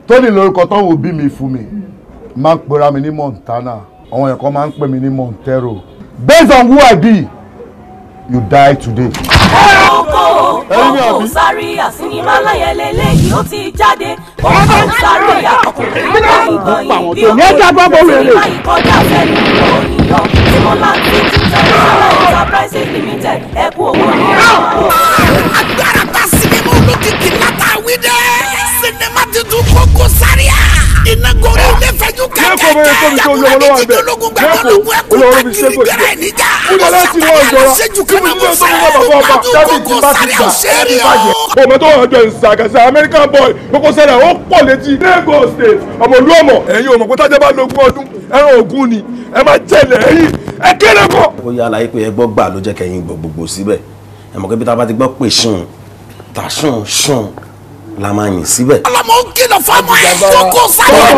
Tony lórúkọ tó wù bí mi fún mi. Máa ń pera mi ní Montana. Àwọn èèyàn kan máa ń pè mí ní Montero. Based on who I be, you die today. Kókó Zaria sinimá láyẹlẹ lẹ́yìn ó ti jáde. Kókó Zaria ọkùnrin ìgbọ̀nyìn bí ó sinimá ìkọjá fẹ́nu òyìnbó tí mo láti International Enterprises Limited ẹ̀kú owó ní. Agbára ta sinimá olókìkí látàwí dẹ́. Sinimá tuntun Kókó Zaria. Iná gorí ilé fẹ́jú kẹ̀kẹ́. Jagunlabi jíjẹ́ ológun gbàgbọ́ ológun ẹ̀kú káàkiri gbẹ̀rẹ̀ ẹ̀ níjà. Ó sàtàlẹ́ àṣejù kan náà mo fẹ́. Kókó Zaria ò ṣe é rí o. Ọmọ tó wà jọ ìsàkàsà American boy Kókó Zaria ó pọ̀ létí Lagos State ọmọ ìlú ọmọ ẹ̀yin ò mọ̀ pé tájá bá lógún ọdún ẹran ògún ni ẹ máa jẹlẹ̀ ẹ̀yìn ẹ kéré kọ́. Ó yá láyé pé ẹ gbọ́ gbà ló jẹ́ kẹ́yìn gbọ́ gbogbo síbẹ̀ ẹ mọ̀ pé bí tá a bá ti gbọ́ pé ṣùn tà ṣùn ṣùn la máa yìn síbẹ̀. Ọlọmọ ń kìlọ̀ fọmọ ẹ. Kókó Zaria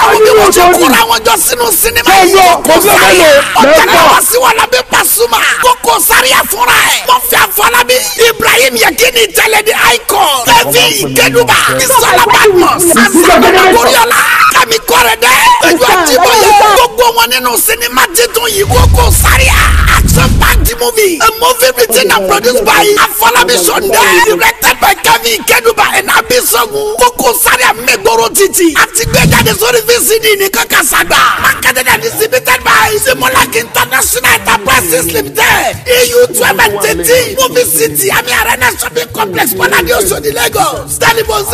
àwọn bí wọ́n ṣe kóra wọn jọ sínú sinimá yìí. Kókó Zaria ọ̀tẹ̀lẹ̀ wá sí wọn lábẹ́ Pasuma. Kókó Zaria fúnra ẹ̀. Mọ̀fẹ́ Afọlábí Ibrahim Yekini tẹ́lẹ̀ di icon. Kẹ́fí Ìkẹ́dùbà Bisola Badmus Asabana Goriola Kẹ́mi Kọ́rẹ́dẹ́ Péjú Ajíbóyè gbogbo wọn nínú sinimá titun yìí Kókó Zaria. Action packed movie. A movie written and produced by Afọlábí Sunday. Directed by Kẹ́mi Ìkẹ́dùbà and Abisogun. Kókó Zaria mẹ́gbọ́rọ̀ títì. Àti gbé jáde sórí VCD ní kankan sàgbà. Marketed and distributed by Simolak International Enterprises Limited. EU 12 and 13 Movie City Ami Arena Shopping Complex Bọ́ládé Oṣodi Lagos. Telephone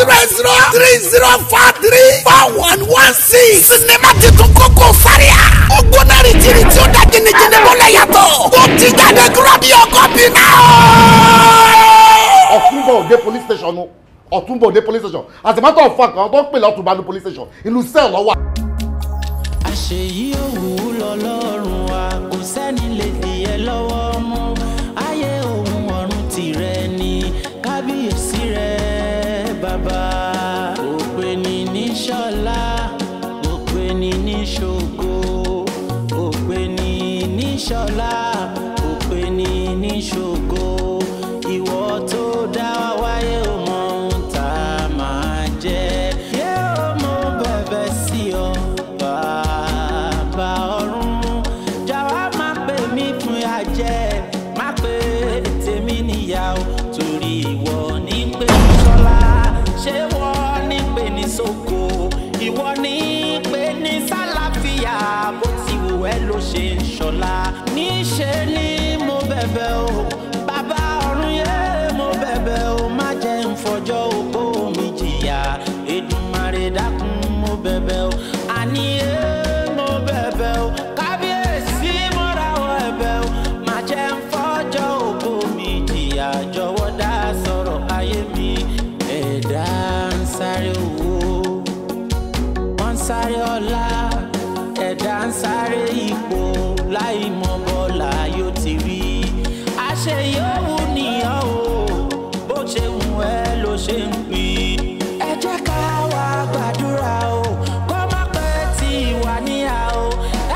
08030434116. Sinimá titun Kókó Zaria. Ó gbóná rìtìrì tí ó dá jìnnìjìnnì bọ́lẹ̀ yàtọ̀. Ó ti jáde, grab your copy now. Ọ̀túnbọ̀ Òde police station o, Ọ̀túnbọ̀ Òde police station. As a matter of fact, àwọn tó ń pè lọ́túnba ní police station, ìlú cell ló wà. Àṣeyí òwú lọ́lọ́run wa, kò sẹ́ni lè dì ẹ́ lọ́wọ́ mú. Ayé òun ọ̀run tìrẹ ni, kábíyèsí rẹ bàbá. Òpè ní ní ṣọlá, òpè ní ní ṣògo, òpè ní ní ṣọlá, òpè ní ní ṣògo. Ìwọ tó dá wa wáyé, ò mọ ohun tá a máa jẹ. Yé o, mo bẹ̀bẹ̀ sí ọ, bàbá ọ̀run, jọ̀wọ́ má pè mí fún àjẹ́, má pè tèmi níyàwó, torí ìwọ ní pè ní sọ́lá, ṣé wọ́n ní pè ní sóko, ìwọ ní pè ní sálàfíà, bó ti wù ẹ́ ló ṣe ń ṣọlá. Níṣe ni mo bẹ̀bẹ̀ o, bàbá ọ̀run, yé mo bẹ̀bẹ̀ o, má jẹ́ ń fọjọ́ ogbó mi jìyà. Èdùmàrè dákun, mo bẹ̀bẹ̀ o, àní yé mo bẹ̀bẹ̀ o, kábíyèsí, mo rawọ́ ẹ̀bẹ̀ o, má jẹ́ ń fọjọ́ ogbó mi jìyà, jọ̀wọ́ dá sọ̀rọ̀ ayé mi. Ẹ̀dá ń sáré owó, wọ́n ń sáré ọlá, ẹ̀dá ń sáré ipò láì mọ bọ́lá yóò ti rí. Àṣeyọ̀wù nìyàn o, bó ṣe wù ẹ́ ló ṣe ń pín. Ẹ jẹ́ ká wá gbàdúrà o, kó má pẹ́ tí wà níyà o.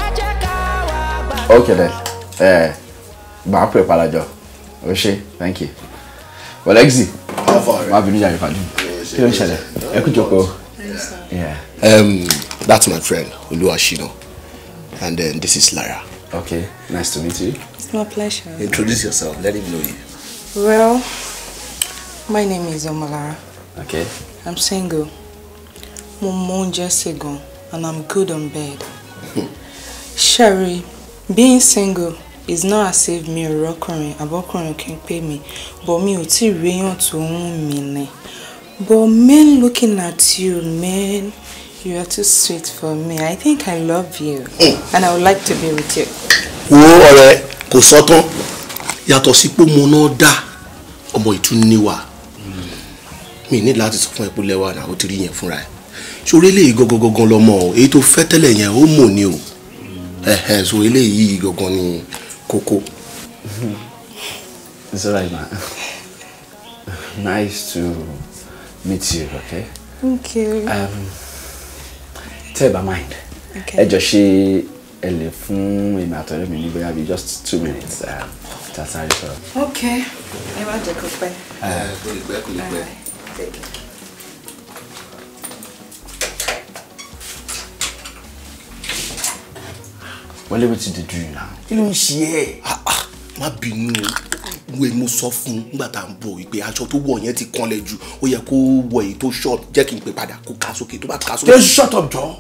Ẹ jẹ́ ká wá gbàdúrà. Okay then. Gbà á pè padà jọ. O ṣe, thank you. Well, Exi, má bínú jàre, pàdé. Kí ló ń ṣẹlẹ̀? Ẹ kú jókòó. Yeah. That's my friend, Oluwashino. And then this is Lara. Okay, nice to meet you. It's my pleasure. Introduce yourself, let him know you. Well, my name is Omolara. Okay. I'm single. Mo mọ oúnjẹ sè gan and I'm good on bed. Sherry, being single is not as if mi ò rọ́kùnrin àbọ́kùnrin kì í pè mí, but mi ò tí ì réyàn tó ń wù mí ni. But man, looking at you, man, you are too sweet for me. I think I love you and I would like to be with you. Wo ọ̀rẹ́, kò sọ́tán, yàtọ̀ sí pé mo náà dá ọmọ ìtúníwà mi ní láti sọ fún ẹ pé lẹ́wà náà ó ti rí yẹn fúnra ẹ̀ sórí eléyìí gangan gangan lọmọ o. Èyí tó fẹ́ tẹ́lẹ̀ yẹn, ó mọ̀ ni o. Ẹ̀hẹ̀, so eléyìí gangan ni kókó. It's alright, man. Nice to meet you, okay? Thank you. Tẹ́ ẹ bá mind. Okay. Ẹ jọ̀ọ́, ṣé ẹ lè fún èmi àtọ̀rẹ́ mi ní bóyá bíi just 2 minutes tá a sáré sọ̀rọ̀? Okay. Ẹ má jẹ́ kó pẹ́. Kò lè pẹ́, kò lè pẹ́. Take care. Wọlé, wetin dey do you now? Kí ló ń ṣe ẹ́? Má bínú o, mo sọ fún un nígbà tá à ń bọ̀ wípé aṣọ tó wọ̀ yẹn ti kanlẹ̀ jù, ó yẹ kó wọ èyí tó short. Jẹ́ kí n pè padà kó ká sókè, tó bá ká sókè. Just shut up jọ.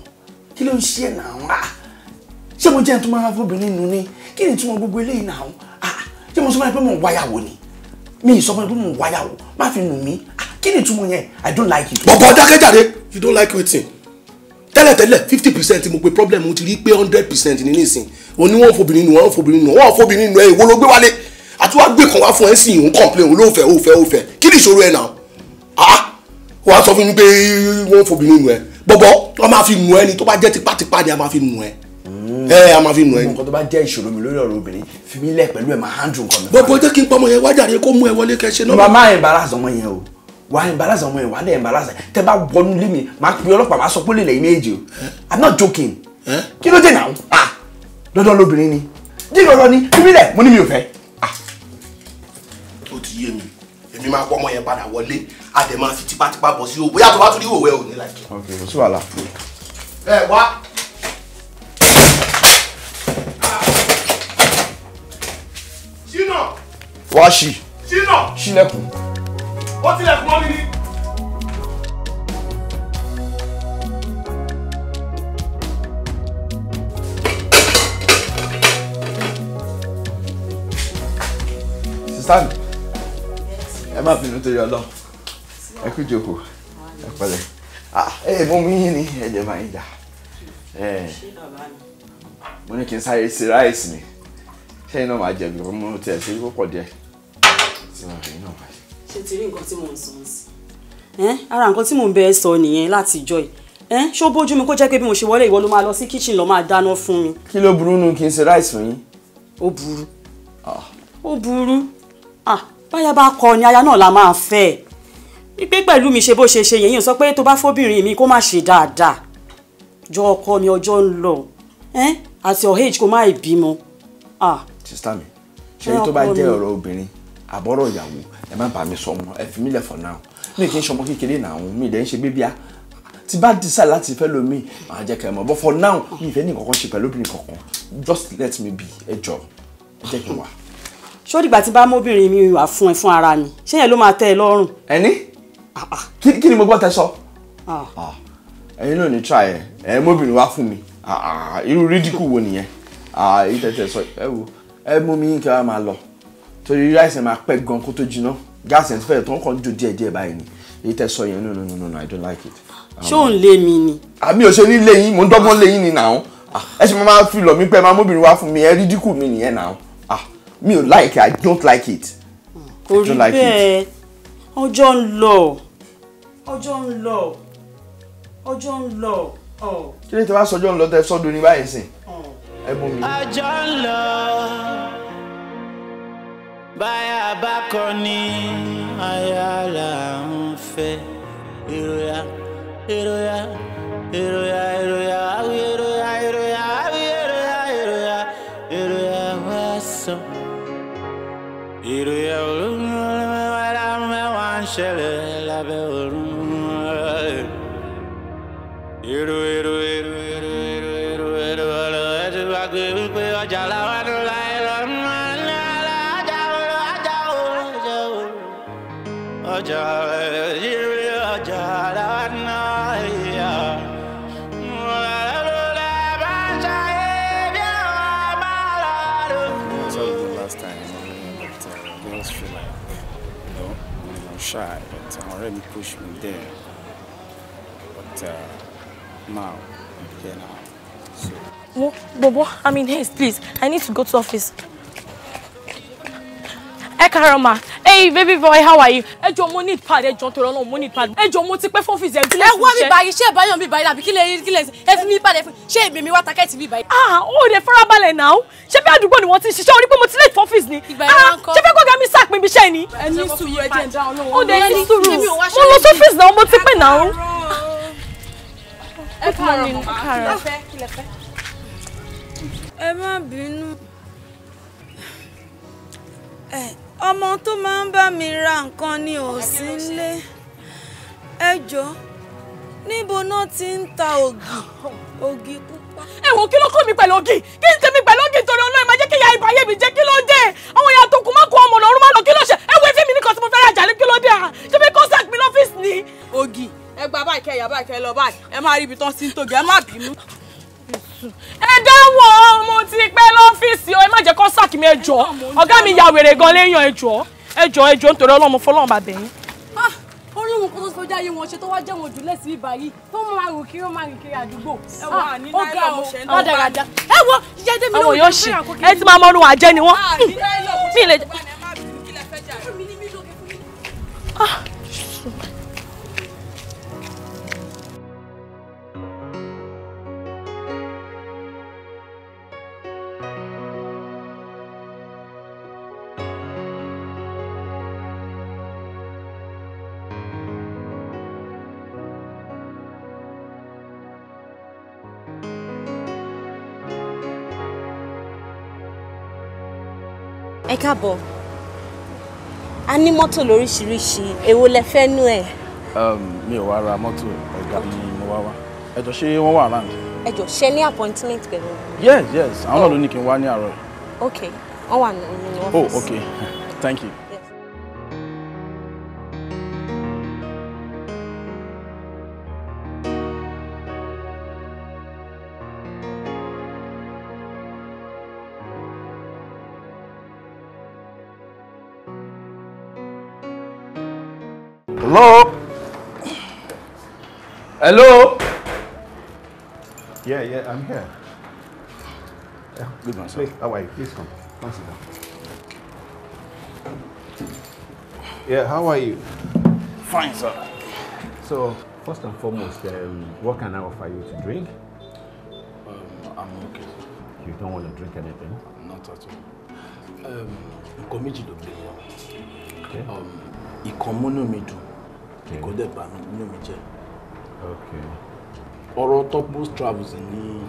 Kí ló ń ṣe ẹ́ náà? Ṣé mo jẹ́ ẹni tó máa fóbìnrin nù ni? Kí ni ìtumọ̀ gbogbo eléyìí náà? Ṣé mo sọ fún ẹ pé mò ń wáyàwó ni? Mi ì sọ fún ẹ pé mò ń wáyàwó, má fi nù mí. Kí ni ìtumọ̀ yẹn? I don't like it. Bọ̀bọ̀ dákẹ́jáde, you don't like wetin? Tẹ́lẹ̀tẹ́lẹ̀ 50% mo pe problem, mo ti rí pé 100% ní nísìn. O ní wọ́n fobìnrin nù, wọ́n fobìnrin nù, wọ́n fobìnrin nù ẹ, ìwo ló gbé wálé? Àti wàá gbé kan wá fún ẹ sí ìhun complain, òun ló fẹ́, ó fẹ́, ó fẹ́. Kí ni ìṣòro ẹ náà? Wàá sọ fún mi pé wọ́n fobìnrin nù ẹ. Bọ̀bọ̀, wọ́n máa fi nù ẹ ni, tó bá jẹ́ tipátipá ni a máa fi nù ẹ. Ẹ a máa fi nù ẹ. Nǹkan tó bá jẹ́ ìṣòro mi lórí ọ̀rọ̀ obìnrin, fi mí lẹ̀ pẹ̀lú ẹ̀, máa handle nǹkan mi. Bọ̀bọ̀, jẹ́ kí n pọ́nmọ yẹn wájà rẹ kó mú ẹ wọlé kẹ́ ṣe náà. Bàbá máa embarrass ọmọ yẹn o. Wàá embarrass ọmọ yẹn, wàá dẹ̀ embarrass ẹ. Tẹ bá wọnú ilé mi, máa pe ọlọ́pàá, máa sọ pé lè lẹ́yìn méjì o. I'm not joking. Kí ló dé náà? Dandan lóbìnrin ni. Dí dandan ni, fi mí lẹ̀, mo ní mi ò fẹ́. Ó ti yé mi. Èmi máa pọ́ ọmọ yẹn padà wọlé, a dẹ̀ máa fi tipátipá bọ̀ sí o. Bóyá tó bá tún rí òwe ò ní láìpẹ́. Ok, kò sí wàhálà. Ẹ wá. Ṣínà. Wá ṣí. Ṣínà. Ṣílẹ̀kùn. Ó tilẹ̀kùn mọ́ mi ni. Sísá mi, ẹ má bínú torí Ọlọ́run. Ẹ kú jókòó, ẹ pẹ̀lẹ́. Ẹ mú mi yín ni, ẹ jẹ́ máa ń jà. Mo ní kí n sáré ṣe ráìsì ni. Ṣé iná máa jẹ̀bi kan mú tiẹ̀ sí púpọ̀ díẹ̀? Tí màá rí iná máa jẹ. Ṣé ti rí nǹkan tí mò ń sọ sí? Ara nǹkan tí mò ń bẹ ẹ sọ nìyẹn láti ìjọ yìí. Ṣó bójú mi kó jẹ́ pé bí mo ṣe wọlé ìwọ ló máa lọ sí kitchen lọ máa dáná fún mi? Kí ló burú nu kí n ṣe ráìsì fún yín? Ó burú. Ó burú. Báyà bá kọ ni aya náà la máa fẹ́. Wípé pẹ̀lú mi ṣe bó ṣe ṣe yẹn, sọ pé tó bá fóbìnrin mi kó má ṣe dáadáa. Jọ ọkọ mi, ọjọ́ ń lọ. At your age kó má bímọ. Sister mi, ṣé tó bá jẹ́ ọ̀rọ̀ obìnrin àbọ̀rọ̀ ìyàwó, ẹ má bá mi sọ mọ́, ẹ fi mí lẹ̀ for now. Mi kì í ṣọmọ kékeré náà, mi dẹ̀ ń ṣe bébíà. Tí bá decide láti fẹ́ lomi, màá jẹ́ kẹ́ ẹ mọ̀. But for now, mi ìfẹ́ ní nǹkan kan ṣe pẹ̀lú obìnrin kankan. Just let me be, ẹ jọ, ẹ jẹ́ kí n wà. Ṣó dìgbà tí bá mọ́bìnrin mi wà fún ẹ fún ara mi, ṣé yẹn ló máa tẹ́ ẹ lọ́rùn? Ẹni? Kí ni mo gbọ́ tẹ sọ? Ẹ̀yin náà ní try ẹ̀, ẹ mọ́bìnrin wá fún mi. Irú rídíkù wo nìyẹn? Èyí tẹ̀tẹ̀ sọ, ẹ wo, ẹ mú mi kí a máa lọ. Torí ráìsì máa pẹ́ gan kó tó jiná. Gáàsì ẹ̀ ti fẹ́ẹ̀ tó ń kàn jó díẹ̀ díẹ̀ báyìí ni. Èyí tẹ sọ yẹn, no no no no, I don't like it. Ṣé ò ń lé mi ni? Àmì ò ṣe ní lé yín, mò ń dọ́gbọ́n lé yín ni now. Ẹ ṣe máa fi lọ̀ mí pé máa mọ́bìnrin wá fún mi, ẹ rídíkù mi nìyẹn now. Mi ò like it, I don't like it. Kò rí bẹ́ẹ̀, ọjọ́ ń lọ, ọjọ́ ń lọ, ọjọ́ ń lọ. Kí ló ti wá sọjọ́ ń lọ tẹ sọ́dún ní báyìí sìn? Ẹ mú mi. Ọjọ́ ń lọ, báyà bá kọ ní aya là ń fẹ́. Èròyà, èròyà, èròyà, èròyà, àwí èròyà, èròyà, àwí èròyà, èròyà, èròyà wá sọ. Èròyà olóòrùn mẹ́wàá ń ṣẹlẹ̀ lábẹ́ ọ̀run. Èrò, èrò, èrò, èrò, èrò, èrò, èrò, èrò, ẹ ti gbàgbé wípé ọjà làwọn tó láyé lọ. Ọjà ọjà làwọn náà yà. Last time, but girls feel like, you know, I'm shy, but already pushed me there. But now, I'm here now. So. Well, Bobo, I'm in haste, please. I need to go to office. Ẹ káàárọ̀ ma. Hey, baby boy, how are you? Ẹ jọ̀ọ́, mo need pad, ẹ jọ̀ọ́ torí Ọlọ́run, mo need pad. Ẹ jọ̀ọ́, mo ti pẹ́ fún ọ́fíìsì, ẹ bí Ẹ wá mi báyìí, ṣé ìbáyọ̀ mi báyìí àbí kí lè ẹ fi mi padà ṣé èmi mi wá takẹ́ẹ̀tì mi báyìí. Ah, ó lè farabalẹ̀ náà. Ṣé bí àdúgbò ni wọ́n ti ń ṣiṣẹ́ orí pé mo ti late fún ọ́fíìsì ni? Ìgbà yẹn wá ń kọ́. Ṣé fẹ́ kọ́gà mi sàpín ibi iṣẹ́ ni? Ẹ ní sùúrù, ẹ jẹ́ ń dá Ọlọ́run. Ó dẹ̀ ní sùúrù. Mo lọ sọ́fíìsì náà, mo ti pẹ́ náà. Ẹ káàárọ̀ màmá. Ẹ má bínú. Ọmọ tó máa ń bá mi ra nǹkan ni ò sí nílé. Ẹ jọ̀ọ́, níbo náà ti ń ta ògì, ògì pupa. Ẹ wo kí ló kọ́ mi pẹ̀lú ògì? Kí n tẹ̀mí pẹ̀lú ògì torí Ọlọ́run máa jẹ́ kí ìyá ìbáyé mi jẹ́ kí ló dé? Àwọn ìyá tó kù má kó ọmọ lọ́rùn má lọ kí ló ṣe? Ẹ wo efí mi nìkan tí mo fẹ́ rajà ní kí ló dé? Ṣé bí contact mi lọ́fíìsì ni? Ògì ẹ gba báyìí kẹ ìyá báyìí kẹ lọ báyìí ẹ máa rí ibi tán sí ń tògì ẹ má bínú. Ẹ dáwọ́ mo ti pẹ́ lọ́fíìsì o, ẹ má jẹ́ kó sack mi ẹ jọ̀ọ́. Ọ̀gá mi ya wèrè gan léèyàn ẹ jọ̀ọ́. Ẹ jọ̀ọ́ ẹ jọ̀ọ́ nítorí Ọlọ́run fọlọ́run bàbẹ̀ yín. Orí wọn kó tó fojú ayé wọn ṣe tó wá jẹ́ wọn jùlẹ̀ sí ibà yìí tó máa rò kiri ó máa rìn kiri àdúgbò. Ẹ wọ àní náírà mo ṣe ń lọ bá ẹ wọ ìyá dé mi lóhùn àwọn yóò ṣì ẹ ti máa mọ orun àjẹ́ ni wọ́n. Mi lè. Ẹ káàbọ̀, a ní mọ́tò lóríṣiríṣi, èwo lẹ fẹ́ nú ẹ̀? Mi ò wá ra mọ́tò, ọ̀gá ni mo wá wá. Ẹ jọ̀ọ́ ṣé wọ́n wà around? Ẹ jọ̀ọ́ ṣé ní appointment pẹ̀lú wọn? Yes, yes, àwọn náà ló ní kí n wá ní àárọ̀ yìí. Ok, wọ́n wà nínú ọ́fíìsì. Oh, ok, thank you. Yes. Hello? Hello? Yeah, I'm here. Yeah. Good man, sir. Please, how are you? Please come. Come sit down. Yeah, how are you? Fine, sir. So, first and foremost, what can I offer you to drink? I'm okay. You don't want to drink anything? Not at all. Nǹkan méjì ló gbé mi wá. Okay. Ìkan múnú mi dùn, ìkan dẹ̀ bà mí nínú mi jẹ́. Okay. Ọ̀rọ̀ Topmost Travels ní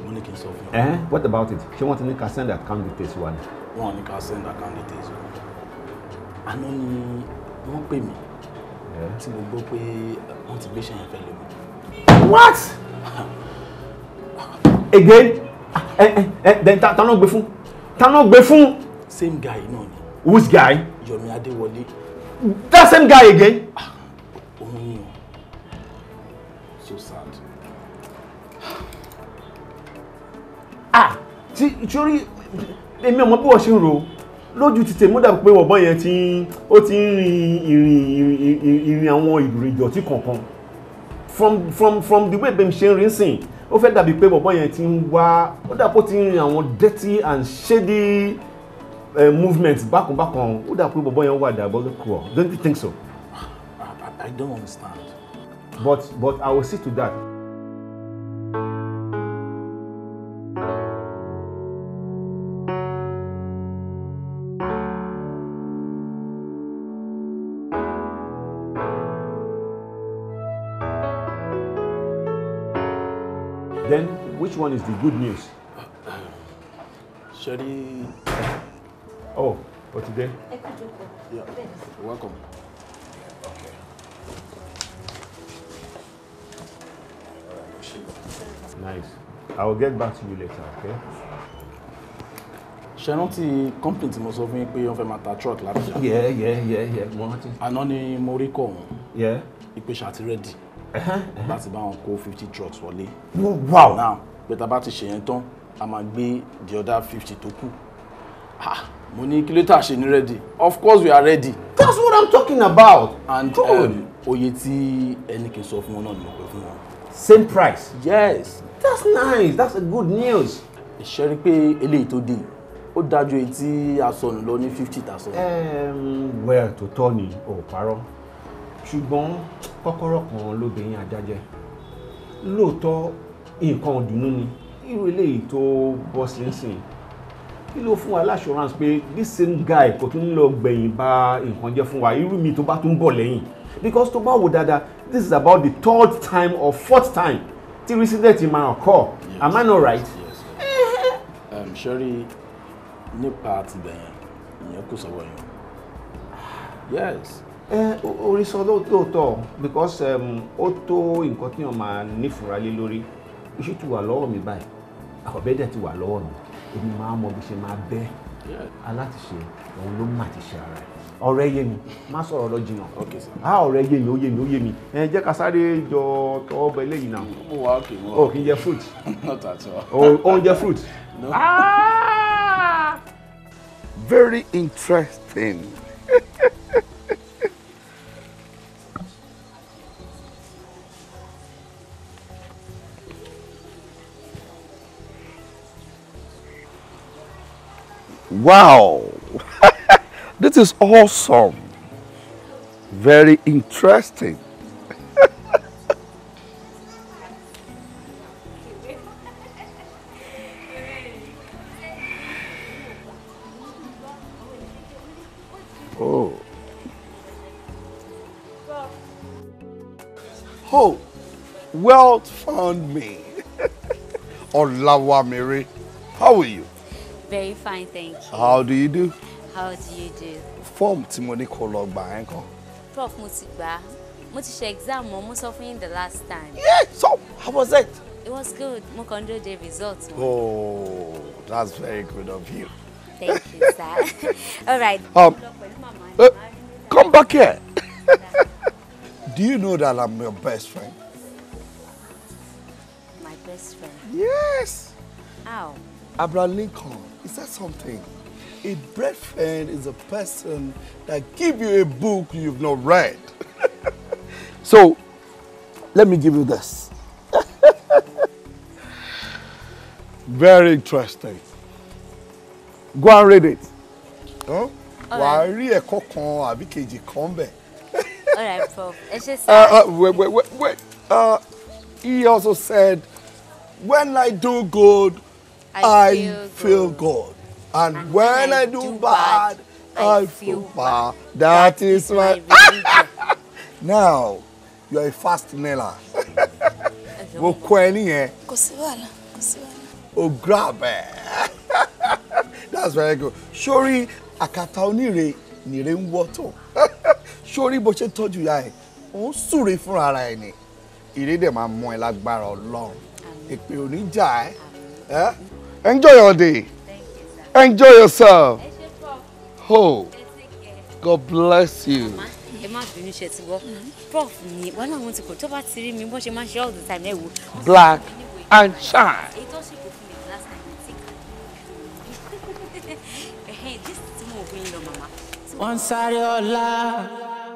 mo ní kí n sọ fún ọ. What about it? Ṣé wọ́n ti ní ká send account details wa ni? Wọ́n ní ká send account details wa. Àná ni wọ́n pè mí tí mo gbọ́ pé wọ́n ti gbéṣẹ́ yẹn fẹ́ lómi. What? Again? Then ta ló gbé fún? Ta ló gbé fún? Same guy náà ni. Which guy? Yomi Adewole. That same guy again? Òun ni o. So sad. Ah, tí torí èmi ọmọ bí wọ́n ṣe ń ro lójú ti tèmi ó dàbí pé ọ̀bọ̀n yẹn ti ó ti ń rin ìrìn àwọn ìrìn ìdọ̀tí kankan. From the way bẹ́ẹ̀ ṣe ń rin sìn, ó fẹ́ dàbí pé ọ̀bọ̀n yẹn ti ń wá, ó dàbí pé ó ti ń rin àwọn dirty and shady movement bákan bákan, ó dà pé bọ̀bọ̀ yẹn wà diabolical. Don't you think so? I don't understand. But I will see to that. Then which one is the good news? Sherry. Oh, for today? Yeah, welcome. Okay. Nice. I will get back to you later, okay? Ṣé rántí company tí mo sọ fún yín pé wọ́n fẹ́ máa ta truck l'Abuja? Yeah. Mo rántí. Àná ni mo rí kọ̀ wọ́n. Yeah. Ìpè ṣàti ready. Láti bá wọn kó 50 trucks wọlé. Wow. Now, pé tá a bá ti ṣe yẹn tán, a máa gbé the other 50 tó kù. Ah, mo ní kí ló tà ṣe ní ready. Of course we are ready. That's what I'm talking about. And oye tí ẹni kì í sọ fún wọn náà ni mo pè fún wọn. Same price. Yes. That's nice. That's a good news. Ṣé rí pé eléyìí tó dé, ó dájú èyí tí a sọnù lọ ní 50,000. Well, tòótọ́ ni ò parọ́. Ṣùgbọ́n kọ́kọ́rọ́ kan lóbìnrin ajá jẹ́. Lóòótọ́ nǹkan ọ̀dùnnú ni. Irú eléyìí tó bọ́ sí nsìn. Kí ló fún wa l'assurance pé this same guy kò tún lọ gbẹ̀yìn ba nǹkan jẹ́ fún wa irú mi tó bá tún bọ̀ lẹ́yìn. Because tó bá wò dáadáa, this is about the third time or fourth time tí incident máa occur. Yes. Am I not right? Yes. Ṣẹ́rí nípa tibẹ̀ yẹn, ìyẹn kò sọ̀rọ̀ yẹn. Yes. Orí sọ lóòótọ́ because ó tó nǹkan tí wọ́n máa nífura lé lórí Iṣu ti wà lọ́wọ́ mi báyìí, ọ̀bẹ dẹ̀ ti wà lọ́wọ́ mi, èmi máa mọ bí ṣe máa bẹ́ alátiṣe òun ló má ti ṣe ara ẹ̀. Ọ̀rẹ́ yé mi, má sọ̀rọ̀ lọ jìnnà. Á ọ̀rẹ́ yé mi, ó yé mi, ó yé mi. Ẹ jẹ́ ká sáré jọ tọwọ́ bọ eléyìí náà. Mo wà okay, mo wà. O kì í jẹ fruit. Not at all. O ń jẹ fruit. No. Ah! Very interesting. Wow, this is awesome. Very interesting. Oh. Oh, wealth found me. Olawamire, how are you? Very fine, thank you. How do you do? How do you do? Form tí mo ní kó lọ gbà ńkọ́. Prof, mo ti gbà. Mo ti ṣe exam mo sọ fún yín the last time. Yeah, so how was it? It was good. Mo kàn dúró de result. Oh, that's very good of you. Thank you, sir. All right. Come back here. Do you know that I'm your best friend? My best friend? Yes. How? Abraham Lincoln, is that something? A best friend is a person that give you a book you've not read. So, let me give you this. Very interesting. Go and read it. Huh? Wà á rí ẹ̀kọ́ kan àbí kejì kan bẹ̀. All right, Prof. Ẹ ṣé sir. Wait. He also said, when I do good, I feel good. And when I do bad, I feel bad. That is my... Now, you are a fast learner. Mo kọ́ ẹ nìyẹn. Kò sí wàhálà, kò sí wàhálà. O grab ẹ. That's very good. Sórí àkàtà onírè nìrè ń wọ́tọ̀. Sórí bó ṣe tọ́jú ìyá ẹ̀, ó ń súre fúnra ara ẹ̀ ni. Ìrè dẹ̀ máa mọ ẹ lágbára Ọlọ́run. Èpè ò ní jà ẹ́. Enjoy your day. Thank you, sir. Enjoy yourself. Oh, God bless you. Ẹ má bínú ṣe ti wọ́. Prof ni wọ́n náà wọ́n ti kò tó bá ti rí mi bó ṣe máa ń ṣe all the time ẹ wò. Black and shine. Èyí tó ṣe kò fún mi last time ti kà. This tí mo gbé yín lọ màmá. Wọ́n ń sáré ọlá,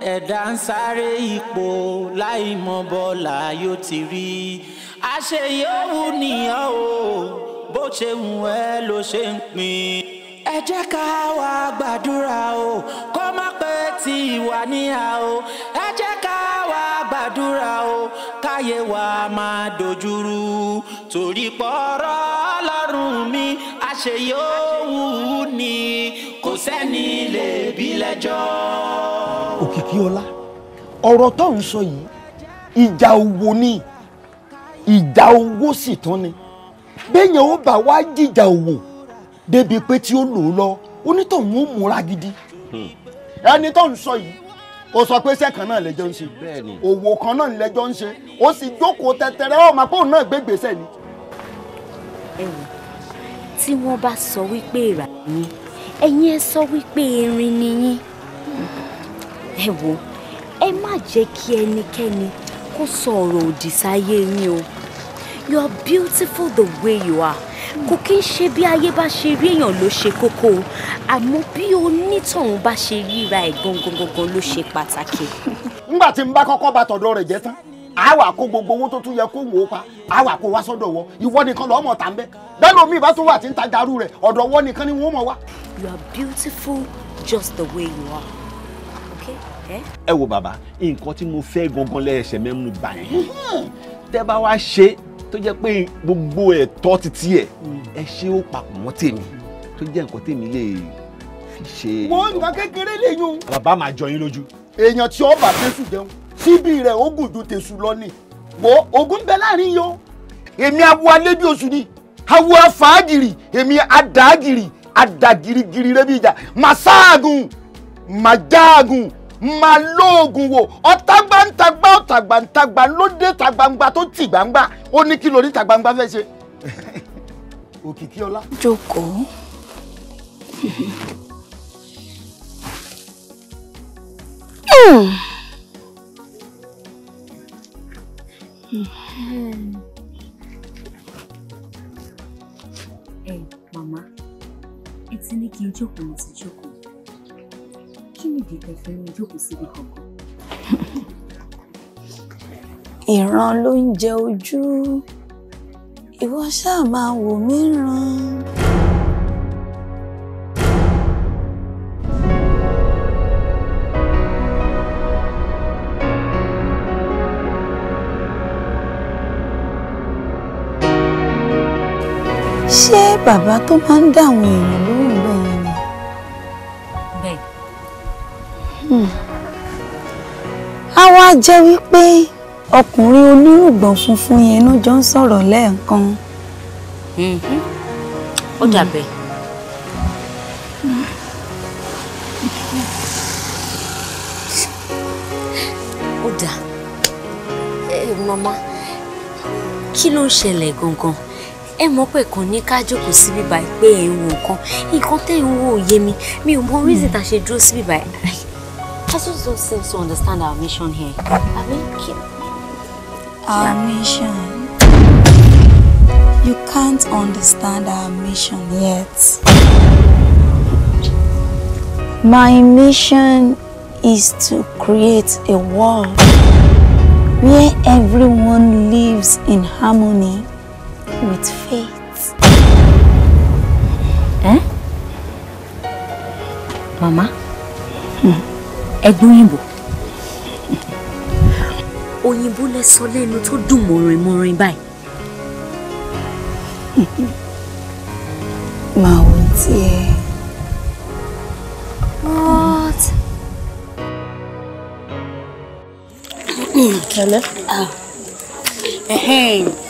ẹ̀dá ń sáré ipò láì mọ bọ́lá yóò ti rí. Àṣeyọ̀wù nìyàn o, bó ṣe wù ẹ́ ló ṣe ń pín. Ẹ jẹ́ ká wá gbàdúrà o, kó má pẹ́ tí wà níhà o. Ẹ jẹ́ ká wá gbàdúrà o, káyé wa máa dojúrú. Torí pọ̀rọ̀ Ọlọ́run mi, àṣeyọ̀wù ni kò sẹ́ni lè bí lẹ́jọ́. Òkìkíọlá, ọ̀rọ̀ tó ń sọ yìí, ìjà owó ni, ìjà owó sì tán ni. Béèyàn ó bá wá jìjà òwò débi pé tí ó lò ó lọ, onítọ̀hún ó múra gidi. Ẹni tó ń sọ yìí, ó sọ pé iṣẹ́ kan náà lẹ́jọ́ ń ṣe, òwò kan náà lẹ́jọ́ ń ṣe, ó sì jókòó tẹtẹrẹ ọmọ pé òun náà gbégbèsè ni. Ẹ wò, tí wọ́n bá sọ wípé ìrà ni, ẹ̀yin ẹ sọ wípé erin ni yín. Ẹ wò, ẹ má jẹ́ kí ẹnikẹ́ni kó sọ ọ̀rọ̀ òdì sáyé yín o. You are beautiful the way you are. Kò kí ń ṣe bí ayé bá ṣe rí èèyàn ló ṣe kókó o, àmọ́ bí onítọ̀hún bá ṣe ríra ẹ̀ gangan gangan ló ṣe pàtàkì. Nígbà tí n bá kọ́kọ́ bá tọ̀dọ̀ rẹ̀ jẹ́ tán, a wà kó gbogbo owó tó tún yẹ kó wò ó pa, a wà kó wá sọ́dọ̀ wọ, ìwọ nìkan lọ́ọ́ mọ̀ tá ń bẹ́. Bẹ́ẹ̀ lómi ìbá tún wà tí ń tajà rú rẹ̀, ọ̀dọ̀ wọ nìkan ni wọ́n mọ̀ wá. You are beautiful just the way you are. Okay? Eh? Ẹ wo bàbá, nǹkan tí mo fẹ́ gangan lẹ́ẹ̀ṣẹ̀ mẹ́nu bà yẹn. Tẹ́ bá wá ṣe tó jẹ́ pé gbogbo ẹ̀tọ́ títí ẹ̀ ẹ ṣe ó papọ̀ mọ́ tèmi tó jẹ́ nǹkan tèmi lè fi ṣe. Wo nǹkan kékeré lè yún. Bàbá máa jọ yín lójú. Èèyàn tí ó bá tẹ̀sù jẹun síbi rẹ̀ ó gùn ju tẹ̀sù lọ ni. Wo ogun bẹ láàrin yìí o. Èmi awo alẹ́ bí oṣù ni, awo afáàgìrì, èmi adàgìrì, adàgìrìgìrì rẹ bí ìjà, màá sáàgùn, màá jáàgùn, Máa lóògùn wò ọ̀tàgbàǹtàgbà ọ̀tàgbàǹtàgbà ló dé tàgbàǹgbà tó tì gbàǹgbà ó ní kí lórí tàgbàǹgbà fẹ́ ṣe. Òkìkí ọlá. Jókòó. Ẹ màmá, ẹ ti ní kí n jókòó, mo ti jókòó. Kí nìdí tẹ́ fẹ́ mi jókòó síbi kankan? Ìran ló ń jẹ ojú, ìwọ ṣáà máa wò mí ràn. Ṣé bàbá tó máa ń dá àwọn èèyàn lóhùn bẹ́ẹ̀ yẹn ni? Bẹ́ẹ̀. Á wá jẹ́ wípé ọkùnrin onírùngbọ̀n funfun yẹn ló jọ ń sọ̀rọ̀ lẹ́ẹ̀kan. Ó dàbẹ̀. Ó dà. Màmá, kí ló ń ṣẹlẹ̀ gangan? Ẹ mọ̀ pé kàn ní ká jókòó síbí báyìí pé ẹ̀ ń wo nǹkan. Nǹkan tẹ́ ń wò ó yé mi. Mi ò mọ reason tá a ṣe dúró síbí báyìí. I just don't seem to understand our mission here. I mean, Our mission. You can't understand our mission yet. My mission is to create a world where everyone lives in harmony with faith. Eh? Mama? Ẹ̀gbọ́n òyìnbó. Òyìnbó lẹ sọ lẹ́nu tó dùn mọ̀rìnmọ̀rìn báyìí. Màá wò tiẹ̀. What? Hello?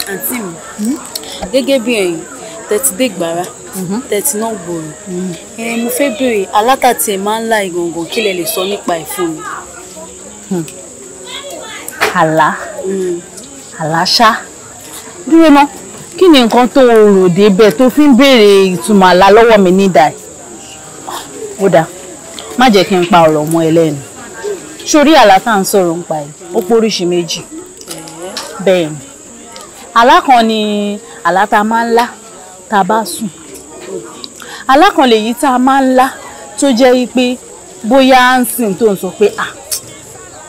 Àǹtí mi, gẹ́gẹ́ bí ẹ̀yin tẹ́tí dé gbàrà tẹ́tí náà gbòòrò, mo fẹ́ béèrè alátàtì ẹ̀ máa ń lá ìgàngàn, kí lẹ lè sọ nípa ẹ̀ fún mi. Àlá? Àlá ṣá. Dúró ná, kí ni nǹkan tó rò débẹ̀ tó fi ń béèrè ìtumọ̀ àlá lọ́wọ́ mi nídà ẹ̀? Ó dáa, má jẹ́ kí n pa ọ̀rọ̀ mọ́ ẹ lẹ́nu. Sórí àlá tá à ń sọ̀rọ̀ nípa ẹ̀, ó póríṣi méjì. Bẹ́ẹ̀ ni, àlá kan ni àlá tá a máa ń lá tá a bá sùn. Àlá kan lèyí tá a máa ń lá tó jẹ́ pé bóyá ń sìn tó ń sọ pé ah,